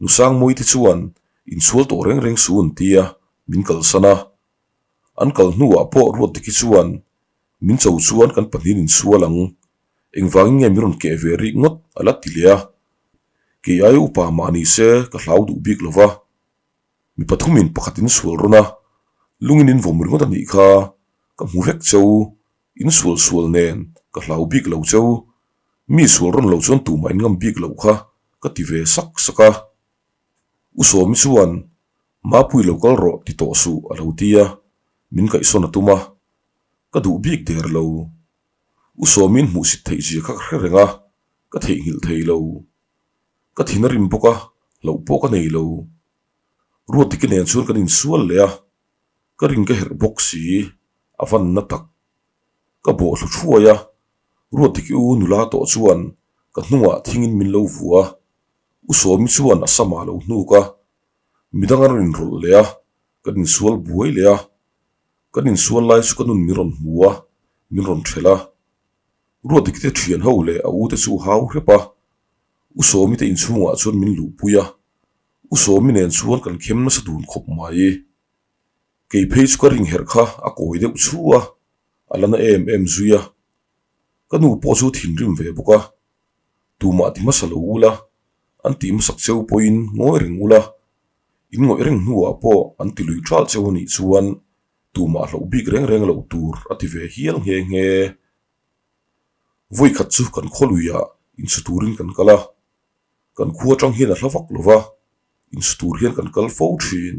Nusangmawii te chuan insual tawh reng reng su an ti a, min kalsan a. An kal hnuah pawh Ruatdiki chuan min cho chuan kan pahnihin insual ang, engvangin nge min rawn keh ve rih ngawt a la ti leh a. Kei ai upa mah ni se ka hlau duh bik lo va, mi pathumin pakhat in sual rawn a, lungin in vawm ringawt a nih kha, ka hmu vek cheu, in sual sual nen ka hlau bik lo cheu, mi sual rawn lo chuan tumah in ngam bik loh kha ka ti ve sak sak a. U Sawmi chuan Mapui lo kal rawh ti tawh suh a lo ti a, min kaihsawn a tum a, ka duh bik der lo. U Sawmi'n hmuhsit theih zia kha ka hre reng a, ka theihnghilh thei lo. Ka thin a rim bawk a, hlauh pawh ka nei lo. Ruatdiki nen chuan kan insual leh a, ka ring ka herh bawk si, a van na tak. Ka bawh thlu thuai a, Ruatdiki u nula tawh chuan ka hnungah thingin min lo vua a, U Sawmi chuan a samah a lo hnuk a, midang an rawn inrawlh leh a, kan insual buai leh a. Kan insual lai chu ka nun min rawn hmu a, min rawn thelh a. Ruatdiki te thian ho leh a u te chu hau hrep a, U Sawmi te inchhungah chuan min luhpui a, U Sawmi nen chuan kan khem nasa dun khawp mai. Kei phei chu ka ring herh kha a kawi deuh chhu a, a la na em em zui a. Ka nu pawh chu thinrim ve bawk a, tumah ti hmasa lo ula, an tih hmasak cheu pawhin ngawi reng ula, in ngawih reng hnuah pawh an ti lui ṭalh cheu anih chuan tumah hlauh bik reng reng loh tur a ti ve hial nghe nghe. Vawi khat chu kan khaw luiah insu turin kan kal a, kan khua aṭang hian a hla vak lo va, insu tur hian kan kal fo ṭhin.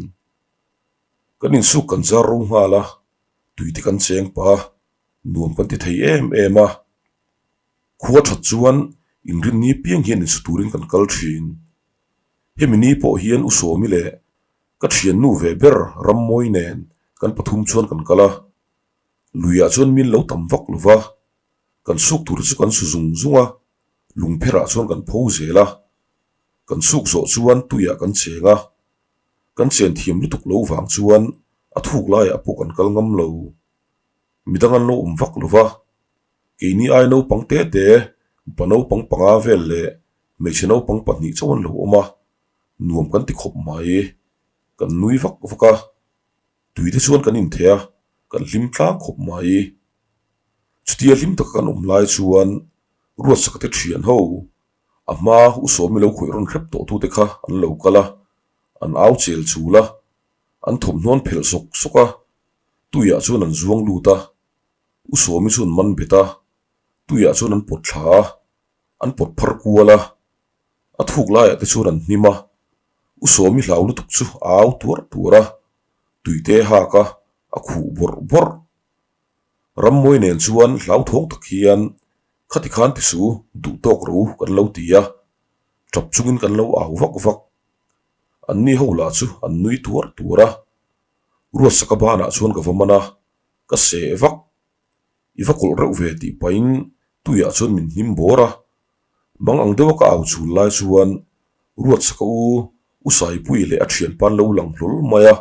Kan insuk kan zar ro nghal a, tuite kan cheng pah a, nuam kan ti thei em em a. Khua that chuan inrinni piang hian insu turin kan kal thin. Hemi ni pawh hian U Sawmi leh ka thiannu ve ber Rammawi nen kan pathum chuan kan kal a. Luiah chuan min lo tam vak lo va, kan suk tur chu kan su zung zung a, lungpherah chuan kan pho zel a. Kan suk zawh chuan tuiah kan cheng a, kan chen thiam lutuk lo vang chuan a thuk laiah pawh kan kal ngam lo. Midang an lo awm vak lo va, Keini ai naupang te te, mipa naupang panga vel leh hmeichhe naupang pahnih chauh an lo awm a, nuam kan ti khawp mai. Kan nui vak vak a, tui te chuan kan intheh a, kan hlim tlang khawp mai. Chutia hlim taka kan awm lai chuan Ruatsaka te thian ho, a hma U Sawmi lo khawih rawn hrep tawh tute kha an lo kal a, an au chel chul a, an thawmhnaw an phelh sawk sawk a, tuiah chuan an zuang lut a. U Sawmi chu an man bet a, tuiah chuan an pawt thla a, an pawt phar kual a, a thuk laiah te chuan an hnim a, U Sawmi hlau lutuk chu a au tuar tuar a, tuite hak a, a khuh bawrh bawrh. Rammawi nen chuan hlauthawng tak hian khati khan ti su duh tawk ro kan lo ti a, tap chungin kan lo au vak vak. Anni ho lah chu an nui tuar tuar a, Ruatsaka banah chuan ka va man a, Ka seh vak. I va kawlh reuh ve tih pahin tuiah chuan min hnim bawr a. Mang ang deuha ka au chul lai chuan Ruatsaka u U Saipuia leh a thianpa an lo lang hlawl mai a.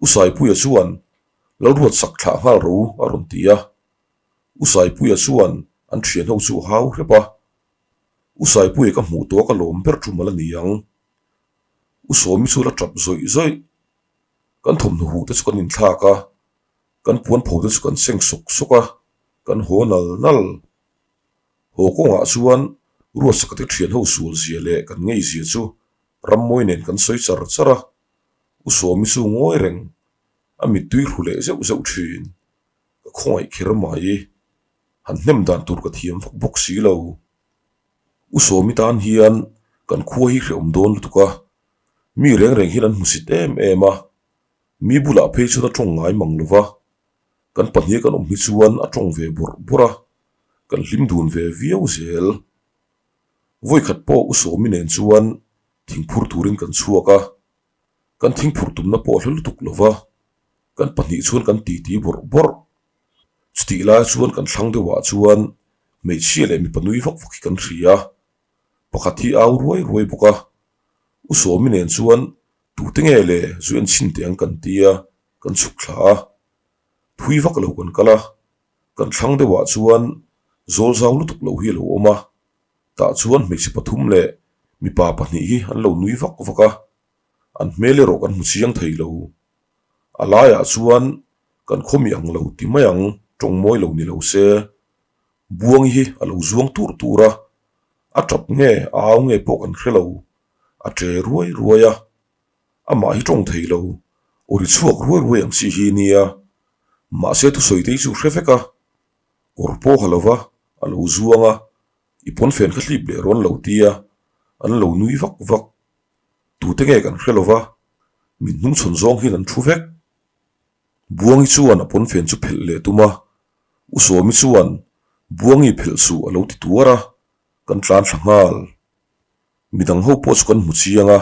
U Saipuia chuan Lalruatsak thlah nghal ro a rawn ti a. U Saipuia chuan an thianho chu a hau hrep a. U Saipuia ka hmuh tawh a ka lawm ber thu mal a ni ang. U Sawmi chu la tap zawih zawih. Kan thawmhnaw huh te chu kan inthlak a, kan puan pho te chu kan seng sawk sawk a, kan haw nal nal. Haw kawngah chuan Ruatsaka te thian ho sual zia leh kan ngei zia chu Rammawi nen kan sawi char char a, U Sawmi chu ngawi reng, a mittui hru leh zeuh zeuh thin. Ka khawngaih kher mai. Han hnem dan tur ka thiam vak bawk si lo. U Sawmi tan hian kan khua hi hrehawm dawn lutuk a, mi reng reng hian an hmusit em em a, mi bulah phei chuan a tawng ngai mang lo va, kan pahnih kan awm hi chuan a tawng ve bawrh bawrh a, kan hlim dun ve viau zel. Vawikhat pawh U Sawmi nen chuan thingphur turin kan chhuak a, kan thingphur tumna pawh a hla lutuk lo va, kan pahnih chuan kan titi bawrh bawrh. Chutih lai chuan kan thlang deuhah chuan hmeichhia leh mipa nui vak vak hi kan hria a, pakhat hi au ruai ruai bawk a. U Sawmi nen chuan tute nge le zu en chhin teh ang kan ti a, kan chhuk thla a. Phui vak lo kan kal a, kan thlang deuhah chuan zawl zau lutuk lo hi a lo awm a, tah chuan hmeichhe pathum leh mipa pahnih hi an lo nui vak vak a, an hmel erawh kan hmu chiang thei lo. A laiah chuan kan khawmi ang lo ti mai ang, tawng mawi lo ni lo se. Buangi hi a lo zuang tur tur a, a tap nge a au nge pawh kan hre lo, a che ruai ruai a. Amah hi tawng thei lo, aw ri chhuak ruai ruai ang chi hi nia. Mahse thusawi te hi chu hre vek a, kawr pawh ha lo va, a lo zuang a, i pawnfen kha hlip leh rawn lo tia, an lo nui vak vak. Tute nge kan hre lo va, min hnungchhawn zawng hian an thu vek. Buangi chuan a pawnfen chu phelh leh tum a, U Sawmi chuan Buangi phelh suh a lo ti tuar a, kan tlan thla nghal. Midang ho pawh chu kan hmu chiang a,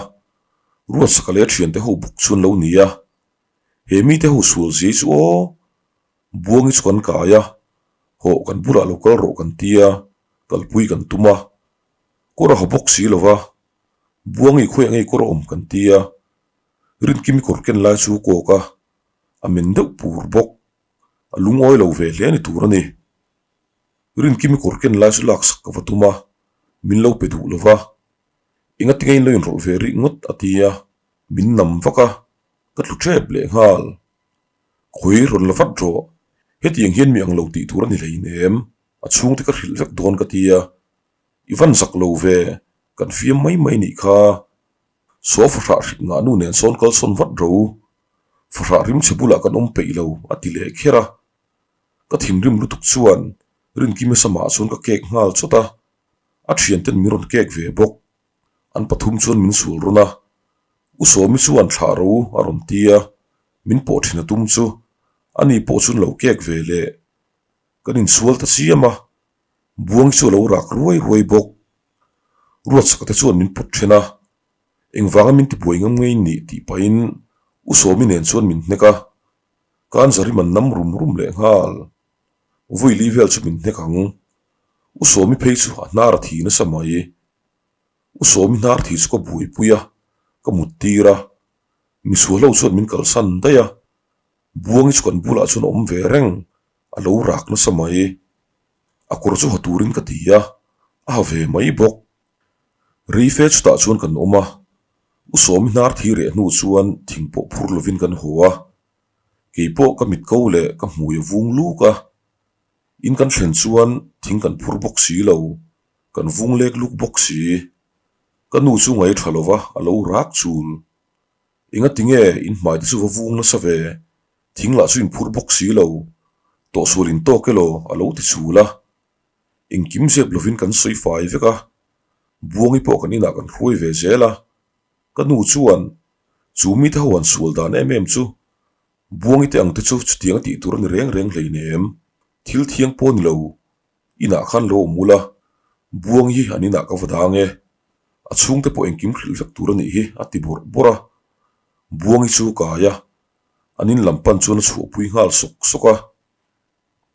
Ruatsaka leh a thiante ho bawk chu an lo ni a. He mite ho sual zia hi chu aw, Buangi chu kan kai a, hawh kan bulah lo kal rawh kan ti a, kalpui kan tum a. Kawr a ha bawk si lo va, Buangi khawiah ngei kawr a awm kan ti a, Rinkimi kawr ken lai chu kawk a, a men deuh pur bawk. A lungawi lo ve hle ni tur a ni. Rinkimi kawr ken lai chu laksak ka va tum a, min lo pe duh lo va. Engati ngei in lo inrawlh ve rih ngawt a ti a, min nam vak a, ka tlu tep leh nghal. Khawi rawn la vat rawh, hetiang hian mi ang lo tih tur a ni hleinem, a chhungte ka hrilh vek dawn ka ti a, I van zak lo ve, kan fiam mai mai nih kha. Saw fahrah hrik ngah nu nen sawn kal sawn vat ro. Fahrah rimchhe bulah kan awm peih lo, a ti leh kher a. Ka thinrim lutuk chuan Rinkimi samah chuan ka kek nghal chawt a, a thianten min rawn kek ve bawk. An pathum chuan min sual rawn a, U Sawmi chuan thlah ro a rawn ti a, min pawh thin a tum chu ani pawh chuan lo kek ve leh. Kan insual ta chiam a, Buang chu a lo rak ruai ruai bawk. Ruatsaka te chuan min pawt then a, engvanga min tibuai ngam ngei nih tih pahin U Sawmi nen chuan min hnek a, kan Zarim an nam rum rum leh nghal. Vawi vel chu min hnek ang. U Sawmi phei chu a hnar a thi nasa mai. U Sawmi hnar thi chu ka buaipui a, ka mut tir a. Misual ho chuan min kalsan daih a, Buangi chu kan bulah chuan a awm ve reng. A lo rak nasa mai. A kawr chu ha turin ka ti a, a ha ve mai bawk. Rei fe chutah chuan kan awm a, U Sawmi hnar thi reh hnu chuan thing pawh phur lovin kan haw a. Kei pawh ka mit ko leh ka hmui a vung luk a. In kan thlen chuan thing kan phur bawk si lo, kan vung lek luk bawk si. Ka nu chu ngaih tha lova a lo rak chul. Engati nge in hmai te chu va vung nasa ve? Thing lah chu in phur bawk si lo, tawhsual in tawk elaw a lo ti chul a. Engkim zep lovin kan sawi fai vek a, Buangi pawh kan inah kan hruai ve zel a. Ka nu chuan chu mite ho han sual dan em em chu Buangi te ang te chu chutiang a tih tur a ni reng reng hleinem, thil thiang pawh ni lo, inah khan lo awm ula, Buangi hi an inah ka va dang e, a chhungte pawh engkim hrilh vek tur a nih hi a ti bawrh bawrh a. Buangi chu kai a, An in lam pan chuan a chhuahpui nghal sawk sawk a.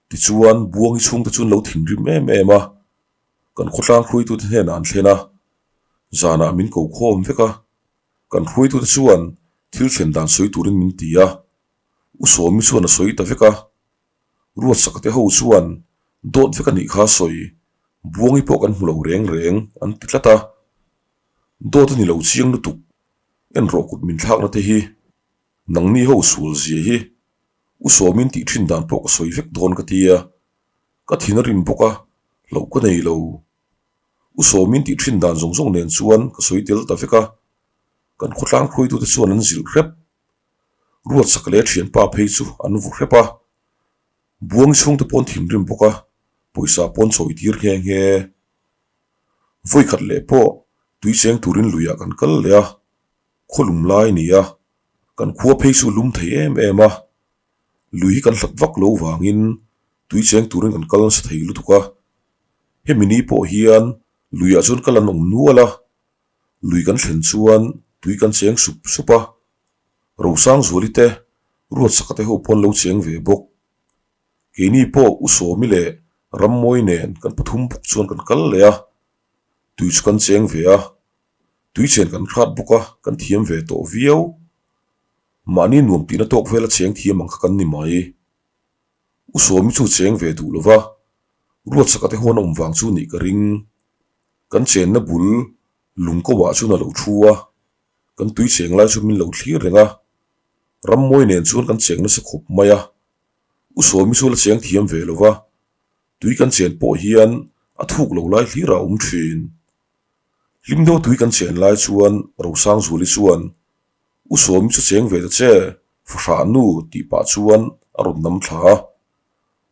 Tichuan, Buangi chhungte chu an lo thinrim em em a, kan khawtlang hruaitute hnenah an thlen a, zanah min ko khawm vek a. Kan hruaitute chuan thil thlen dan sawi turin min ti a, U Sawmi chuan a sawi ta vek a. Ruatsaka te ho chuan dawt vek a nih kha a sawi. Buangi pawh kan hmu lo reng reng an ti tlat a. Dawt a ni lo chiang lutuk, en rawh kut min thlakna te hi, nangni ho sual zia hi, u Sawmin tih thin dan pawh ka sawi vek dawn ka ti a, ka thin a rim bawk a, hlauh ka nei lo. U Sawmin tih thin dan zawng zawng nen chuan ka sawi tel ta vek a, kan khawtlang hruaitute chuan an zilh hrep. Ruatsak leh thianpa phei chu an vu hrep a, Buangi chhungte pawh an thinrim bawk a, pawisa pawh an chawi tir nghe nghe. Vawikhat leh pawh tui cheng turin luiah kan kal leh a, khawlum lai a ni a, kan khua phei chu lum thei em em a, lui hi kan hlat vak lo vangin tui cheng turin kan kal nasa thei lutuk a, hemi ni pawh hian luiah chuan kal an awm nual a, lui kan thlen chuan tui kan cheng sup sup a, Rosangzuali te Ruatsaka te ho pawh an lo cheng ve bawk. Keini pawh U Sawmi leh Rammawi nen kan pathum bawk chuan kan kal leh a, tui chu kan cheng ve a, tui chen kan hrat bawk a, kan thiam ve tawh viau. Mahni nuam tihna tawk vela cheng thiam ang kha kan ni mai. U Sawmi chu cheng ve duh lo va, Ruatsaka te ho an awm vang chu nih ka ring. Kan chenna bul lungkawah chuan a lo thu a, kan tui cheng lai chu min lo thlir reng a, Rammawi nen chuan kan cheng nasa khawp mai a, U Sawmi chu la cheng thiam ve lo va, tui kan chen pawh hian a thuk lo lai hlir a awm thin. Hlim deuh tui kan chen lai chuan Rosangzuali chuan, U Sawmi chu cheng ve ta che, fahrah nu tih pah chuan a rawn nam thla a.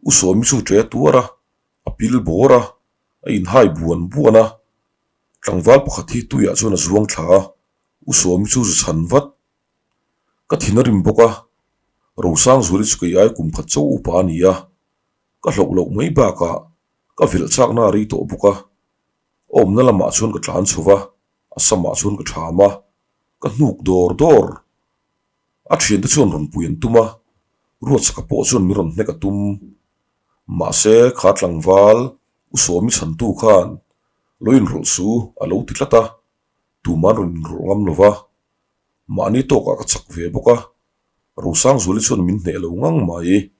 U Sawmi chu ṭe tuar a, a pil bawr a, a inhai buan buan a. Tlangval pakhat hi tuiah chuan a zuang thla a, U Sawmi chu zu chhan vat. Ka thin a rim bawk a, Rosangzuali chu kei ai kum khat chauh upa a ni a, ka hloh loh mai bakah ka velh chakna a rei tawh bawk a, a awmna lamah chuan ka tlan chho va, a samah chuan ka tham a, ka hnuk dawr dawr. A thiante chuan rawn pui an tum a, Ruatsaka pawh chuan min rawn hnek a tum. Mahse, kha tlangval U Sawmi chhantu khan lo inrawlh su a lo ti tlat a, tuman rawn inrawlh ngam lo va. Mahni tawkah ka chak ve bawk a, Rosangzuali chuan min hneh lo ngang mai.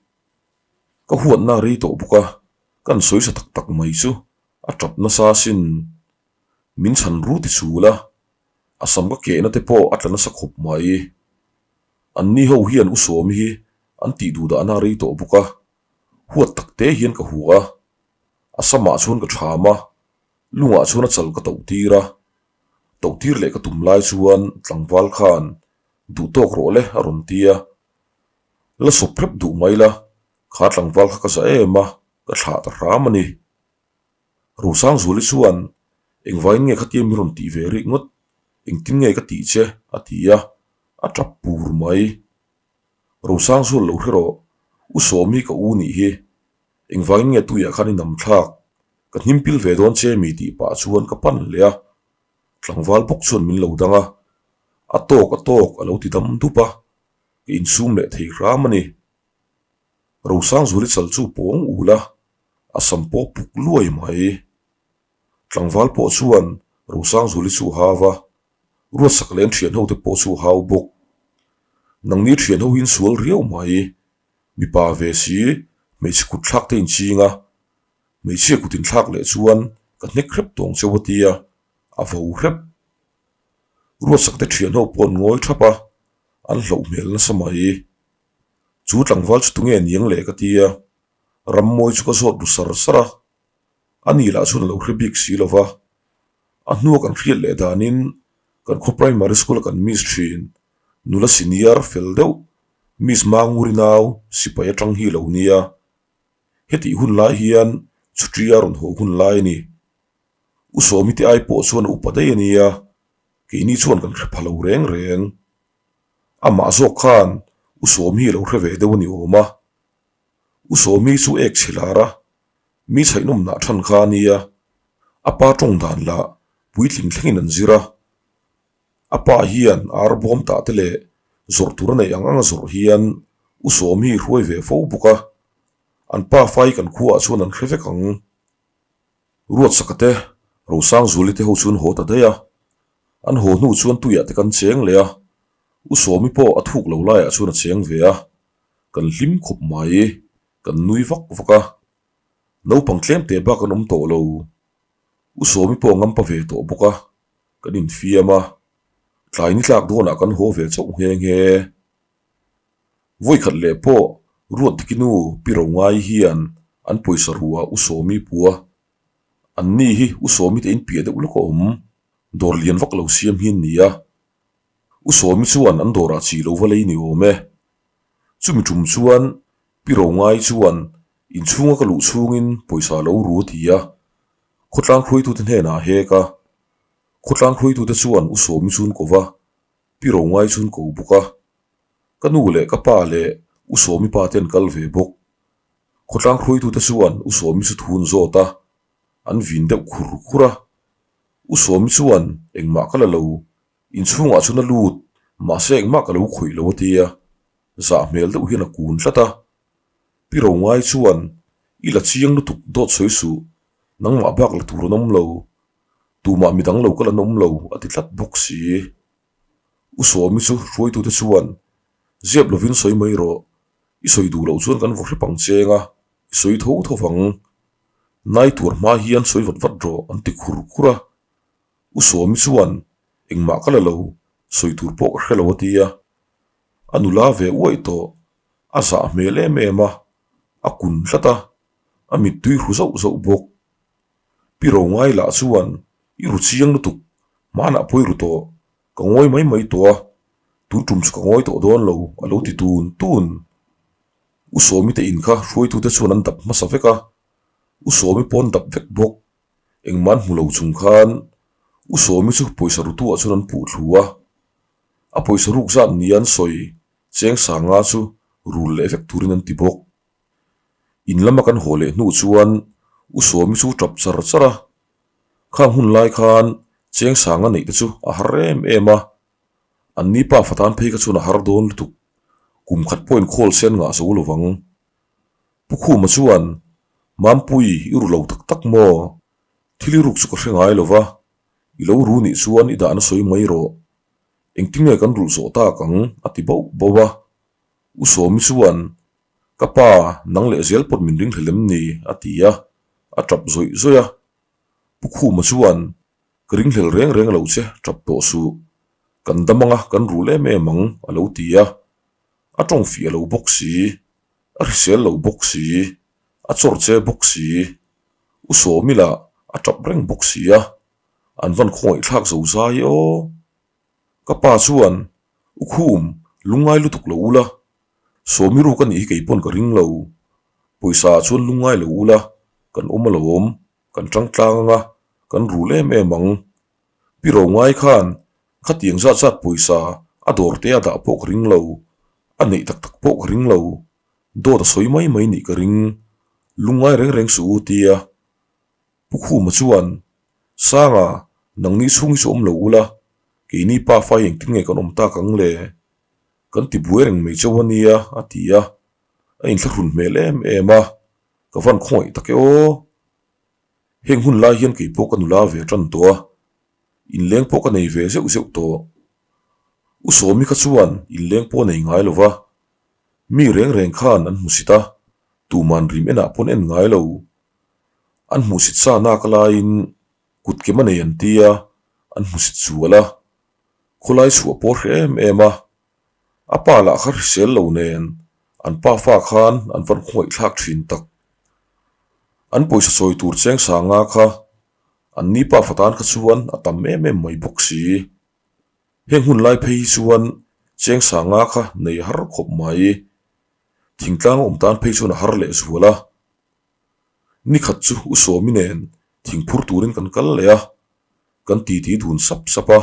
Ka huatna a rei tawh bawk a, kan sawi sa tak tak mai chu a tap nasa asin. Min chhan ru ti chul a, a sam ka kehna te pawh a tla nasa khawp mai. Anni ho hian U Sawmi hi an tih duh dahna a rei tawh bawk a, huat tak te hian ka hua a, a samah chuan ka tham a, lungah chuan a chal ka toh tir a. Toh tir leh ka tum lai chuan tlangval khan duh tawk rawh le a rawn ti a, la sawp hrep duh mai la, kha tlangval kha ka za em a, ka thlah ta hram a ni. Rosangzuali chuan engvain nge khatia min rawn tih ve rik ngawt, engtin nge ka tih che a ti a, a tap pur mai. Rosangzual lo hre rawh, U Sawmi ka u nih hi, engvangin nge tuiah khan i nam thlak, ka hnim pil ve dawn che mi tih pah chuan ka pan leh a, tlangval bawk chuan min lo dang a, a tawk a tawk a lo ti dam dup a, ka insum leh thei hram a ni. Rosangzuali chal chu pawng ul a, a sam pawh puk luai mai. Tlangval pawh chuan Rosangzuali chu a hau a, Ruatsak leh an thian ho te pawh chu a hau bawk. Nangni thian ho hi an sual riau mai, mipa ve si hmeichhe kut thlak te inching a, hmeichhia kut inthlak leh chuan ka hnek hrep tawng cheu a tia, a vo hrep. Ruatsak te thian ho pawh an ngawi thap a, an hlauh hmel nasa mai. Chu tlangval chu tunge niang le ka tia, Rammawi chu ka zawt ru sar sar a, a ni lah chuan a lo hre bik si lo va, a hnua kan hriat leh danin kan khaw primary school a kan miss thin, nula senior fel deuh Miss Manguri nau sipai atang hi lo nia, hetih hun lai hian chhuṭi a rawn haw hun lai a ni. U Sawmi te ai pawh chuan a upa daih a nia, keini chuan kan hre pha lo reng reng. Amah zawk khan U Sawmi hi a lo hre ve deuh a ni awm a. U Sawmi chu ek chhe lar a, mi chhaihnawm nah than kha a nia, a pa tawng dan lah puitling thlengin an zir a. A pa hian ar bawm tah te leh zawrh tur a neih ang ang a zawrh hian U Sawmi hi hruai ve fo bawk a, an pa fai kan khuaah chuan an hre vek ang. Ruatsaka te, Rosangzuali te ho chu an haw ta daih a, an haw hnu chuan tuiah te kan cheng leh a, U Sawmi pawh a thuk lo laiah chuan a cheng ve a, kan hlim khawp mai, kan nui vak vak a, naupang tlem te bak an awm tawh lo. U Sawmi pawh a ngampa ve tawh bawk a, kan infiam a, tlai ni tlak dawnah kan haw ve chauh nghe nghe. Vawikhat leh pawh Ruatdiki nu Pi Rongai hian an pawisa ruah U Sawmi pua. Anni hi U Sawmi te inpiah deuh lawk a awm, dawr lian vak lo siam hi an ni a. U Sawmi chuan an dawrah chi lo va lei ni awm e. Chumi tum chuan Pi Rongai chuan inchhunga ka luh chhungin pawisa lo ru a ti a, khawtlang hruaitute hnenah a hek a. Khawtlang hruaitute chuan U Sawmi chu an ko va, Pi Rongai chu an ko bawk a. Ka nu leh ka pa leh U Sawmi pa te an kal ve bawk. Khawtlang hruaitute chuan U Sawmi chu thu an zawt a, an vin deuh khur khur a. U Sawmi chuan engmah ka la lo, Inchhungah chuan a lut, mahse engmah ka lo khawih lo a ti a, zah hmel deuh hian a kun tlat a. Pi Rongai chuan, I la chiang lutuk dawt sawi suh, nangmah bak la tur an awm lo, tumah midang lo kal an awm lo a ti tlat bawk si. U Sawmi chu hruaitute chuan, Ziap lovin sawi mai rawh, i sawi duh loh chuan kan vaw hrep ang cheng a, i sawi tho tho vang. Nai tuar hma hian sawi vat vat rawh an ti khur khur a. U Sawmi chuan engmah ka la lo, sawi tur pawh ka hre lo a ti a. A nula ve uaih tawh, a zah hmel em em a, a kun tlat a, a mittui hru zauh zauh bawk. Pi Rongai lah chuan i ru chiang lutuk, hmanah pawh i ru tawh, ka ngawi mai mai tawh a, tun tum chu ka ngawi tawh dawn lo a lo ti tun tun. U Sawmi te in kha hruaitute chuan an dap hmasa vek a, U Sawmi pawh an dap vek bawk. Engmah an hmu lo chung khan U Sawmi chu pawisa rutuah chuan an puh thlu a, a pawisa ruk zat nia an sawi cheng sanga chu rul leh vek turin an ti bawk. In lama kan haw leh hnu chuan U Sawmi chu tap char char a, khang hun lai khan cheng sanga neih te chu a har em em a, an ni pa fatan phei kha chuan a har dawn lutuk, kum khat pawhin khawl sen ngah zo lovang. Pu Khuma chuan, Mampui, i ru lo tak tak maw? Thil i ruk chu ka hre ngai lo va, i lo ru nih chuan i dahna sawi mai rawh. Engtin nge kan rulh zawh tak ang? a ti bauh bauh a. U Sawmi chuan, Ka pa, nang leh zel pawt min ringhlel em ni? a ti a, a tap zawih zawih a. Pu Khuma chuan, Ka ringhlel reng reng lo che, tap tawh suh. Kan dam anga kan rul em em ang, a lo ti a. A tawng fiah lo bawk si. A hrisel lo bawk si, a chawr che bawk si, U Sawmi lah a tap reng bawk si a, an van khawngaih thlak zo zai aw. Ka pa chuan, U Khum, lungngai lutuk lo ula, Sawmi ruk a nih hi kei pawn ka ring lo, pawisa ah chuan lungngai lo ula, kan awm alawm, kan tang tlang anga, kan rul em em ang. Pi Rongai khan khatiang zat zat pawisa a dawr te a dah pawh ka ring lo, a neih tak tak pawh ka ring lo, dawt a sawi mai mai nih ka ring, lungngai reng reng suh u tia. Pu Khuma chuan, Sanga, nangni chhung hi chu awm lo ula, keini pa fa hi engtin nge kan awm tak ang le? Kan ti buai reng mai chauh a nia a ti a, a inthlahrun hmel em em a, ka van khawngaih tak e aw. Heng hun lai hian kei pawh ka nula ve tan tawh a, inleng pawh ka nei ve zeuh zeuh tawh. U Sawmi kha chuan inleng pawh a nei ngai lo va, mi reng reng khan an hmusit a, tuman rim enah pawn en ngai lo. An hmuhsit sa nak laiin kut kem a nei an ti a, an hmusit zual a, khawlai chhuah pawh a hre em em a. A pa lah kha hrisel lo nen an pa fa khan an van khawngaih thlak thin tak. An pawisa sawi tur cheng sanga kha an ni pa fa tan kha chuan a tam em em mai bawk si. Heng hun lai phei hi chuan cheng sanga kha nei har khawp mai. Thingtlang awm tan phei chuan a har leh zual a. Nikhat chu U Sawmi nen thingphur turin kan kal leh a, kan titi dun sap sap a.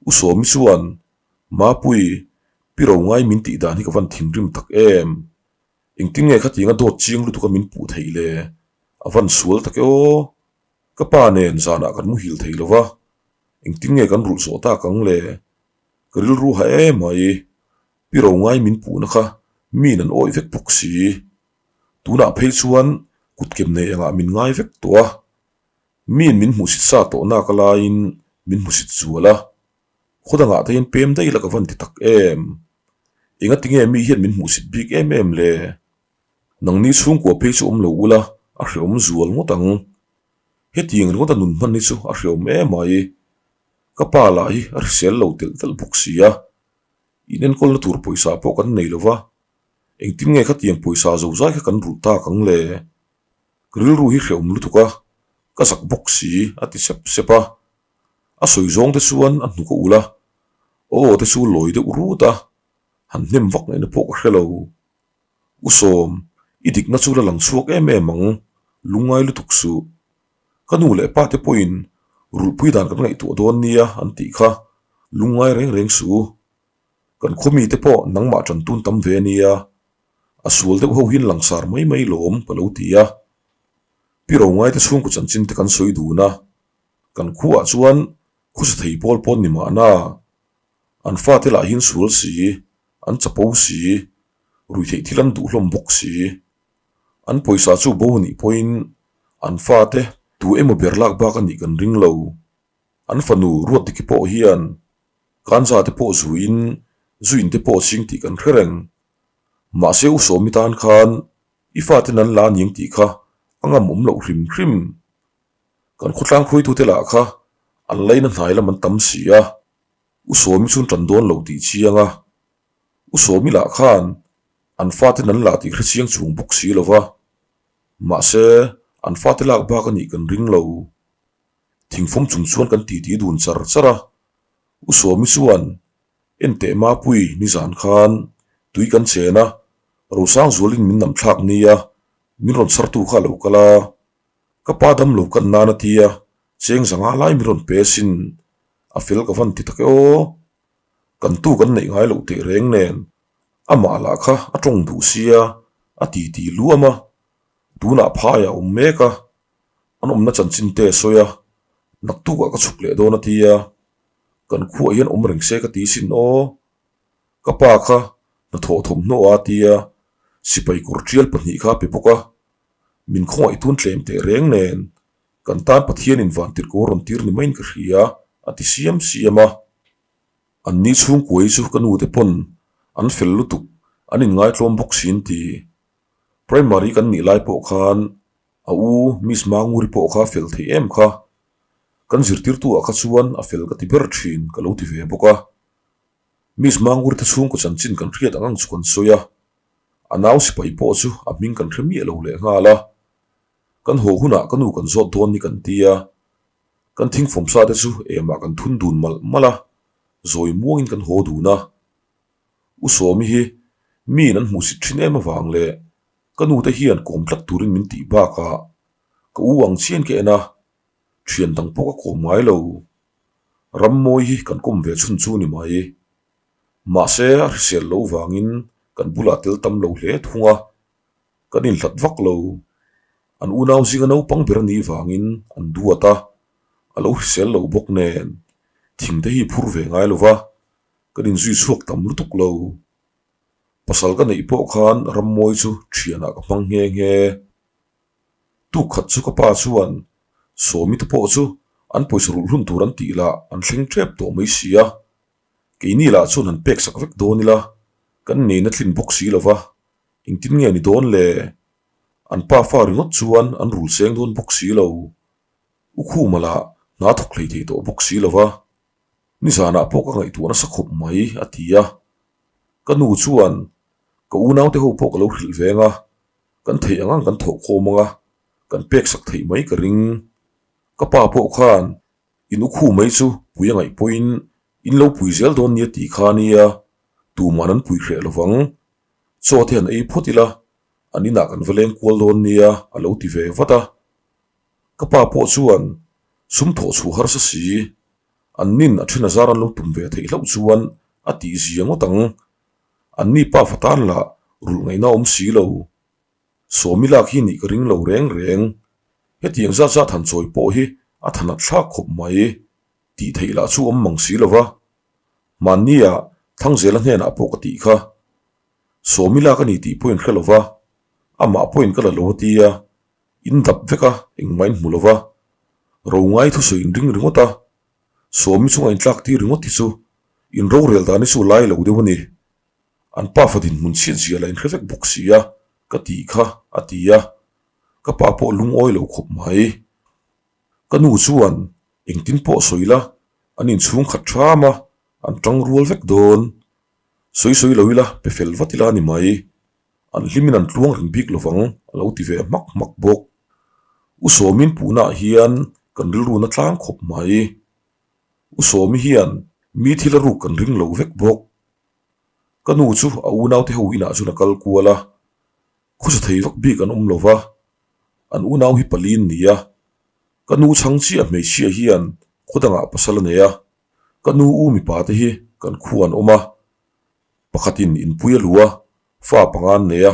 U Sawmi chuan, Mapui, Pi Rongai min tih dan hi ka van thinrim tak em? Engtin nge khatianga dawt chiang lutuk a min puh theih le? A van sual tak e aw. Ka pa nen zanah kan muhil thei lo va, engtin nge kan rulh zawh tak ang le? Ka rilru ha em mai. Pi Rongai min puhna kha miin an awih vek bawk si. Tunah phei chuan kutkem nei engah min ngai vek tawh a. Miin min hmuhsit sa tawh nak a laiin min hmusit zual a, khaw dangah te hian pem daih la ka van ti tak em? Engati nge mi hian min hmuhsit bik em em le? Nangni chhungkua phei chu awm lo ula a hreawm zual ngawt ang. Hetiang ringawta nun hman hi chu a hreawm em mai. Ka pa lah hi a hrisel lo telh telh bawk si a, inenkawlna tur pawisa pawh kan nei lo va, engtin nge khatiang pawisa zozai kha kan rulh tak ang le? Ka rilru hi hreawm lutuk a, ka zak bawk si a ti sep sep a. A sawi zawng te chuan a hnuk a ulh a, aw te chu lawi deuh rut a, han hnem vak ngaihna pawh ka hre lo. U Sawm, i dikna chu la lang chhuak em em ang, lungngai lutuk suh. Ka nu leh pa te pawhin rulhpui dan kan ngaihtuah dawn nia an tih kha, lungngai reng reng suh u. Kan khaw mite pawh nangmah tan tun tam ve nia, a sual deuh ho hian langsar mai mai lawm ka lo ti a. Pi Rongaite chhungkaw chanchin te kan sawi dun a, kan khuaah chuan khawsa thei pawl pawn ni mahna, an fate lah hian sual si, an chapo si, ruihtheih thil an duh hlawm bawk si. An pawisa chu bo anih pawhin an fate tu emaw ber lak bak anih kan ring lo. An fanu Ruatdiki pawh hian Kanza te pawh zuiin zuin te pawh ching tih kan hre reng. Mahse u Sawmi tan khan i faten an la aniang tih kha a ngam awm loh hrim hrim. Kan khawtlang hruaitute lah kha an laina hnai lam an tam si a, u Sawmi chu an tan dawn lo tih chiang a. U Sawmi lah khan an faten an la tih hre chiang chung bawk si lo va, mahse an fate lak bak a nih kan ring lo. Thingfawm chung chuan kan titi dun char char a, U Sawmi chuan Enteh Mapui nizan khan tui kan chen a, Rosang zualin min nam thlak nia, min rawn chhartu kha a lo kal a, ka pa dam lo kan nan a tia, cheng zanga lai min rawn pe asin, a fel ka van ti tak e aw. Kan tu kan neih ngai loh teh reng nen amah lah kha a tawng duh sia a ti ti luam a, tunah phai a awm mek a, an awmna chanchin te a sawi a, naktukah ka chhuk leh dawn a ti a, kan khuaah hian awm reng se ka ti sin aw, ka pa kha hnathawh thawmhnaw a ti a, sipai kawr tial pahnih kha a pe bawk a, min khawngaih tun tlem teh reng nen kan tan Pathianin vantirhko rawn tir ni maiin ka hria a ti siam siam a. An ni chhungkuai chu ka nu te pawn an fel lutuk, an inngaitlawm bawk si an ti. Primary kan nih lai pawh khan a u Miss Manguri pawh kha fel thei em kha. Kan zirtirtu ah kha chuan a fel ka ti ber thin ka lo ti ve bawk a. Miss Manguri te chhungkaw chanchin kan hriat ang ang chu kan sawi a, a nau sipai pawh chu a hming kan hre miah lo leh nghal a. Kan haw hunah ka nu kan zawt dawn ni kan ti a, Kan thingfawmsa te chu emah kan thun dun malh malh a, zawi muangin kan haw dun a. U Sawmi hi miin an hmuhsit thin em avang leh ka nu te hian kawm tlat turin min tih bakah ka u ang chian ka en a, thian dang pawh ka kawm ngai lo. Rammawi hi kan kawm ve chhun chu ni mai. Mahse a hrisel lo vangin kan bulah tel tam lo hle thung a. Kan inhlat vak lo. An unau zinga naupang ber a nih vangin an duat a, a lo hrisel lo bawk nen thing te hi phur ve ngai lo va, kan inzui chhuak tam lutuk lo. Pasal ka neih pawh khan rammawi chu thianah ka hmang nghe nghe. Tuk khat chu ka pa chuan Sawmi te pawh chu an pawisa rulh hun tur an tih lah an thleng tep tawh mai si a, keini lah chuan han pek sak vek dawn ila kan neihna tlin bawk si lo va. Engtin nge ni dawn le? An pa fa ringawt chuan an rul seng dawn bawk si lo. U Khuma lah hna thawk hlei thei tawh bawk si lo va. Nizanah pawh ka ngaihtuah nasa khawp mai, a ti a. Ka nu chuan, Ka unaute ho pawh ka lo hrilh veng a, kan theih ang ang kan thawh khawm ang a, kan pek sak theih mai ka ring. Ka pa pawh khan in u Khu mai chu pui a ngaih pawhin in lo pui zel dawn nia tih kha nia, tuman an pui hreh lo vang. Chaw te han ei phawt ila, an inah kan va leng kual dawn nia a lo ti ve vat a. Ka pa pawh chuan sum thawh chhuah harsa si, an nin a then a zar an lo tum ve theih hlauh chuan a tih zia ngawt ang. An ni pa fa tan lah rulh ngaihna awm si lo. Sawmi lak hi nih ka ring lo reng reng. Hetiang zat zat han chawi pawh hi a thanat thlak khawp mai. Tih theih lah chu awm mang si lo va. Mahnia Thangzela hnenah pawh ka tih kha. Sawmi lak a ni tih pawhin hre lo va, amah pawhin ka la lo a ti a, in dap vek a, engmah in hmu lo va. Ro ngai thusawi in ring ringawt a, Sawmi chunga in tlak tir ringawt hi chu in rorel dan hi chu lai lo deuh a ni. An pa fa dinhmun chhiat zia lah in hre vek bawk si a, ka tih kha a ti a, ka pa pawh lungawi lo khawp mai. Ka nu chuan engtin pawh sawi la, an inchhung khat ṭham a, an ṭang rual vek dawn. Sawi sawi lo ila, pe fel vat ila a ni mai. An hlimin an tluang reng bik lovang a lo ti ve hmak hmak bawk. U Sawmin puhnaah hian kan rilru na tlang khawp mai. U Sawmi hian mi thil a ruk kan ring lo vek bawk. Ka nu chu a unaute ho inah chuan a kal kual a, khawsa thei vak bik an awm lo va, an unau hi pali an ni a. Ka nu chhang chiah hmeichhia hian khaw dangah pasal a nei a, ka nu u mipa te hi kan khua an awm a, pakhatin inpui a lu a, fa panga an nei a,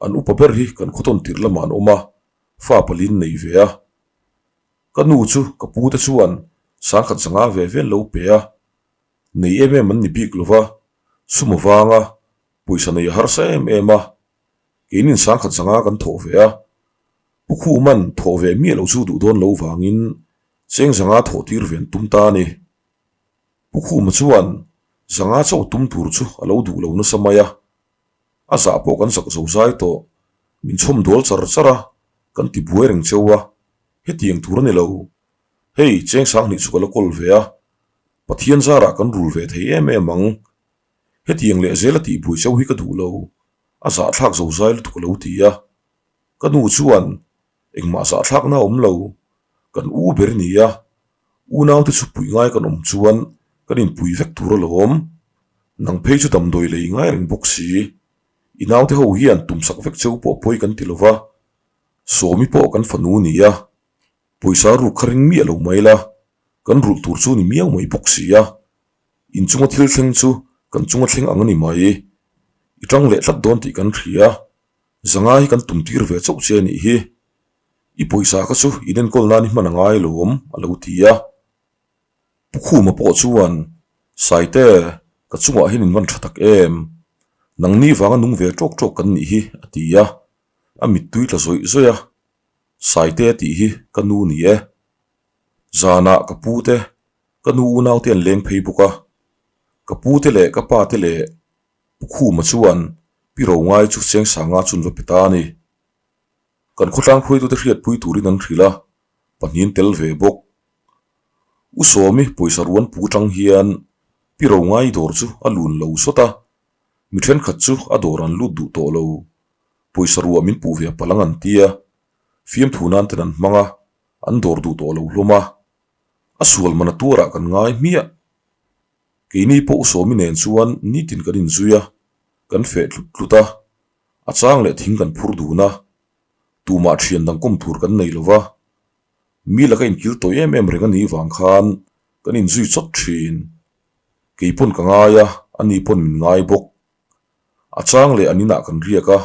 an upa ber hi kan khawtawn tirh lamah an awm a, fa pali an nei ve a. Ka nu chu ka pu te chuan sangkhat zanga ve ve an lo pe a, nei em em an ni bik lo va, sum avanga pawisa nei a harsa em em a, keinin sangkhat zanga kan thawh ve a, Pu Khuman thawh ve miah lo chu duh dawn lo vangin cheng zanga thawh tir ve an tum ta a ni. Pu Khuma chuan zanga chauh tum tur chu a lo duh lo nasa mai a, a zah pawh kan zak zo zai tawh, min chhawm dawl char char a, kan ti buai reng cheu a, hetiang tur a ni lo. Hei, cheng sanghnih chu ka la kawl ve a, Pathian zarah kan rul ve thei em em ang. Hetiang leh zel a tih buai cheu hi ka duh lo, a zahthlak zo zai lutuk a lo ti a. Ka nu chuan engmah zahthlakna a awm lo, kan u ber ni a, unaute chu puih ngai kan awm chuan kan inpui vek tur alawm. Nang phei chu damdawi lei ngai reng bawk si, i naute ho hian tumsak vek cheu pawh pawi kan ti lo va, Sawmi pawh kan fanu ni a, pawisa ruk kha ring miah lo mai la, kan rulh tur chu ni miau mai bawk si a, inchunga thil thleng chu kan chunga thleng ang a ni mai, i tang leh tlat dawn tih kan hria. Zanga hi kan tum tir ve chauh che a nih hi. I pawisa kha chu in enkawl nan i hman a ngai lawm, a lo ti a. Pu Khuma pawh chuan, Saite, ka chungah hian in van tha tak em? Nangni vanga nung ve tawk tawk kan nih hi, a ti a. A mittui tla zawih zawih a. Saite tih hi ka nu ni e. Zanah ka pute, ka nu unaute an leng phei bawk a. Ka pute leh ka pate leh Pu Khuma chuan Pi Rongai chu Chengsanga chun va pe ta a ni. Kan khawtlang hruaitute hriatpui turin an hrilh a, pahnihin tel ve bawk. U Sawmi pawisa ruan pu tang hian Pi Rongai dawr chu a lun lo sawt a, mi thenkhat chu a dawr an lut duh tawh lo. Pawisa ruah min puh ve palang an tia, fiamthu nan ten an hmang a, an dawr duh tawh lo hlawm a. A sual man a tuarah kan ngai hmiah. Keini pawh Sawmi nen chuan nitin kan inzui a, kan feh tlut tlut a, a chang leh thing kan phur dun a, tumah thian dang kawm tur kan nei lo va, mi laka inkil tawi em em reng a nih vang khan kan inzui chawt thin. Kei pawn ka ngai a, ani pawn min ngai bawk. A chang leh an inah kan riak a,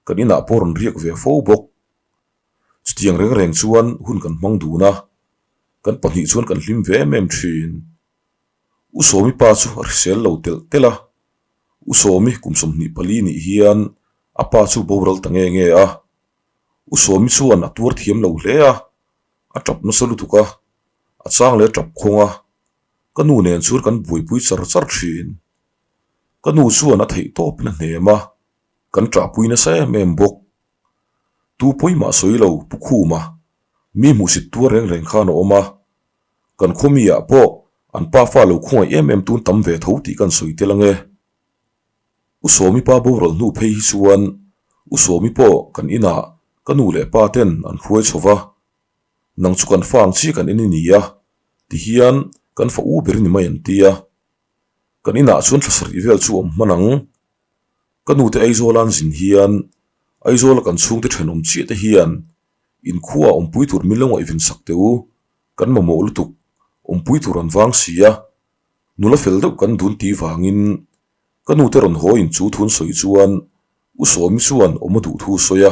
kan inah pawh rawn riak ve fo bawk. Chutiang reng reng chuan hun kan hmang dun a, kan pahnih chuan kan hlim ve em em thin. U Sawmi pa chu a hrisel lo telh telh a, U Sawmi kum 24 nih hian a pa chu boral ta nge nge a. U Sawmi chuan a tuar thiam lo hle a, a tap nasa lutuk a, a chang leh a tap khawng a, ka nu nen chuan kan buaipui char char thin. Ka nu chuan a theih tawpin a hnem a, kan ṭahpui nasa em em bawk. Tu pawimah sawi lo Pu Khuma, mi hmuhsit tuar reng reng khan a awm a, Kan khawmiah pawh an pa fa lo khawngaih em em tun tam ve tho tih kan sawi tel ange. U Sawmi pa boral hnu phei hi chuan U Sawmi pawh kan inah ka nu leh pa ten an hruai chho va, nang chu kan fa ang chiah kan en i ni a, ti hian kan fa u ber i ni mai an ti a. Kan inah chuan thla sarih vel chu awm hman ang. Ka nute Aizawla an zin hian Aizawla kan chhungte thenawm chiah te hian Inkhua awmpui tur min lo ngaihven sak teh u, kan mamawh lutuk, awmpui tur an vang si a, nula fel deuh kan dun ti vangin ka nute rawn haw in chu thun sawi chuan U Sawmi chuan awm a duh thu sawi a,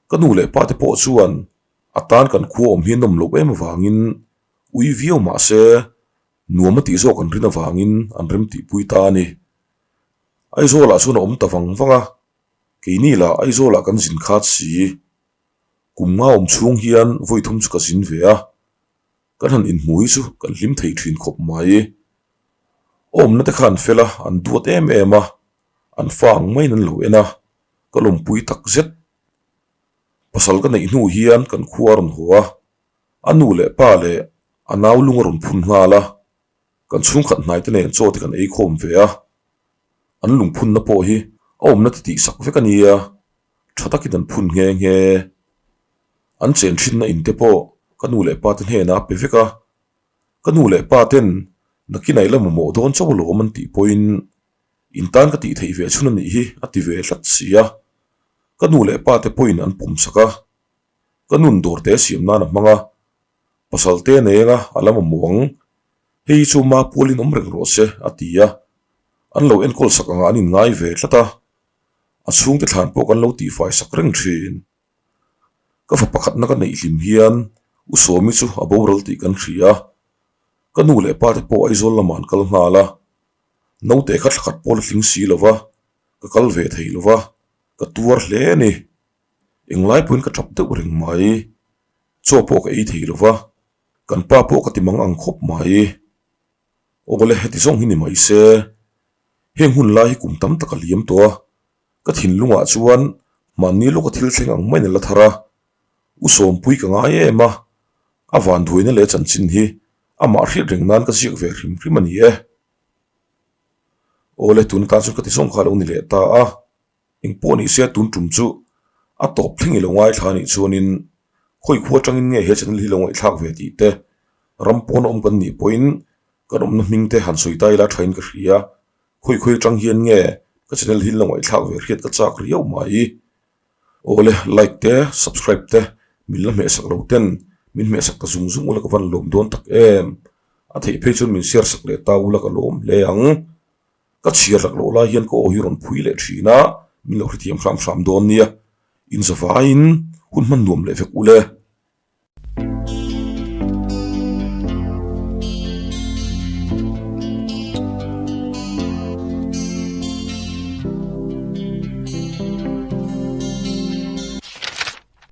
ka nu leh pa te pawh chuan a tan kan khua awm hi a nawm loh em avangin ui viau mah se nuam a tih zawk an rin avangin an rem tihpui ta a ni. Aizawlah chuan a awm ta vang vang a, Keini lah Aizawlah kan zin khat si. Kum nga awm chhung hian vawi thum chu ka zin ve a, kan han inhmu hi chu kan hlim thei thin khawp mai. Awmna te kha an fel a, an duat em em a, an fa ang maiin an lo en a, ka lawmpui tak zet. Pasal ka neih hnu hian kan khua a rawn haw a. A nu leh pa leh a nau lung a rawn phun nghal a, kan chhungkhat hnai te nen chaw te kan ei khawm ve a. An lungphunna pawh hi a awmna ti tihsak vek a nia, tha takin an phun nghe nghe. An chen thinna in te pawh ka nu leh pa te hnenah a pe vek a, ka nu leh pa ten nakinah i la mamawh dawn chauh alawm an tih pawhin in tan ka tih theih ve chhun a nih hi a ti ve tlat si a, ka nu leh pa te pawhin an pawm sak a, ka nun dawr te siam nan a hmang a, pasal te a nei anga a la mamawh ang, hei hi chu ma pualin awm reng rawh se a ti a, an lo enkawl sak angah an inngai ve tlat a, a chhungte thlan pawh kan lo tihfai sak reng thin. Ka fa pakhatna ka neih hlim hian U Sawmi chu a boral tih kan hria a, ka nu leh pa te pawh Aizawl lamah an kal nghal a, naute kha thlakhat pawh la tling si lo va, ka kal ve thei lo va, ka tuar hle a ni. Englai pawhin ka tap deuh reng mai, chaw pawh ka ei thei lo va, kan pa pawh ka ti mang ang khawp mai. Awle heti zawng hi ni mai se, heng hun lai hi kum tam tak a liam tawh a, Ka thinlungah chuan mahni lawka thil thleng ang maiin a la thar a, U Sawmpui ka ngai em a, a vanduaina leh chanchin hi amah hriat reng nan ka ziak ve hrim hrim a ni e. Awle tun atan chuan ka ti zawng kha a lo ni leh ta a, engpawh ni se tun tum chu a tawp thleng i lo ngaithla anih chuanin khawi khua atangin nge he channel hi lo ngaihthlak ve tih te, ram pawn awm kan nih pawhin kan awmna hming te han sawi ta ila thain ka hria. Khawi khawi atang hian nge ka channel hi la ngaihthlak ve hriat ka chak riau mai. Awle like te subscribe te min la hmehsak lo ten min hmehsak ta zung zung ula ka van lawm dawn tak em. A theih phei chuan min share sak leh ta ula ka lawm hle ang. Ka chhiar lak loh lai hian ka aw hi rawn phui leh thin a, min lo hrethiam hram hram dawn nia. Inzavaiin hun hman nuam leh vek ule.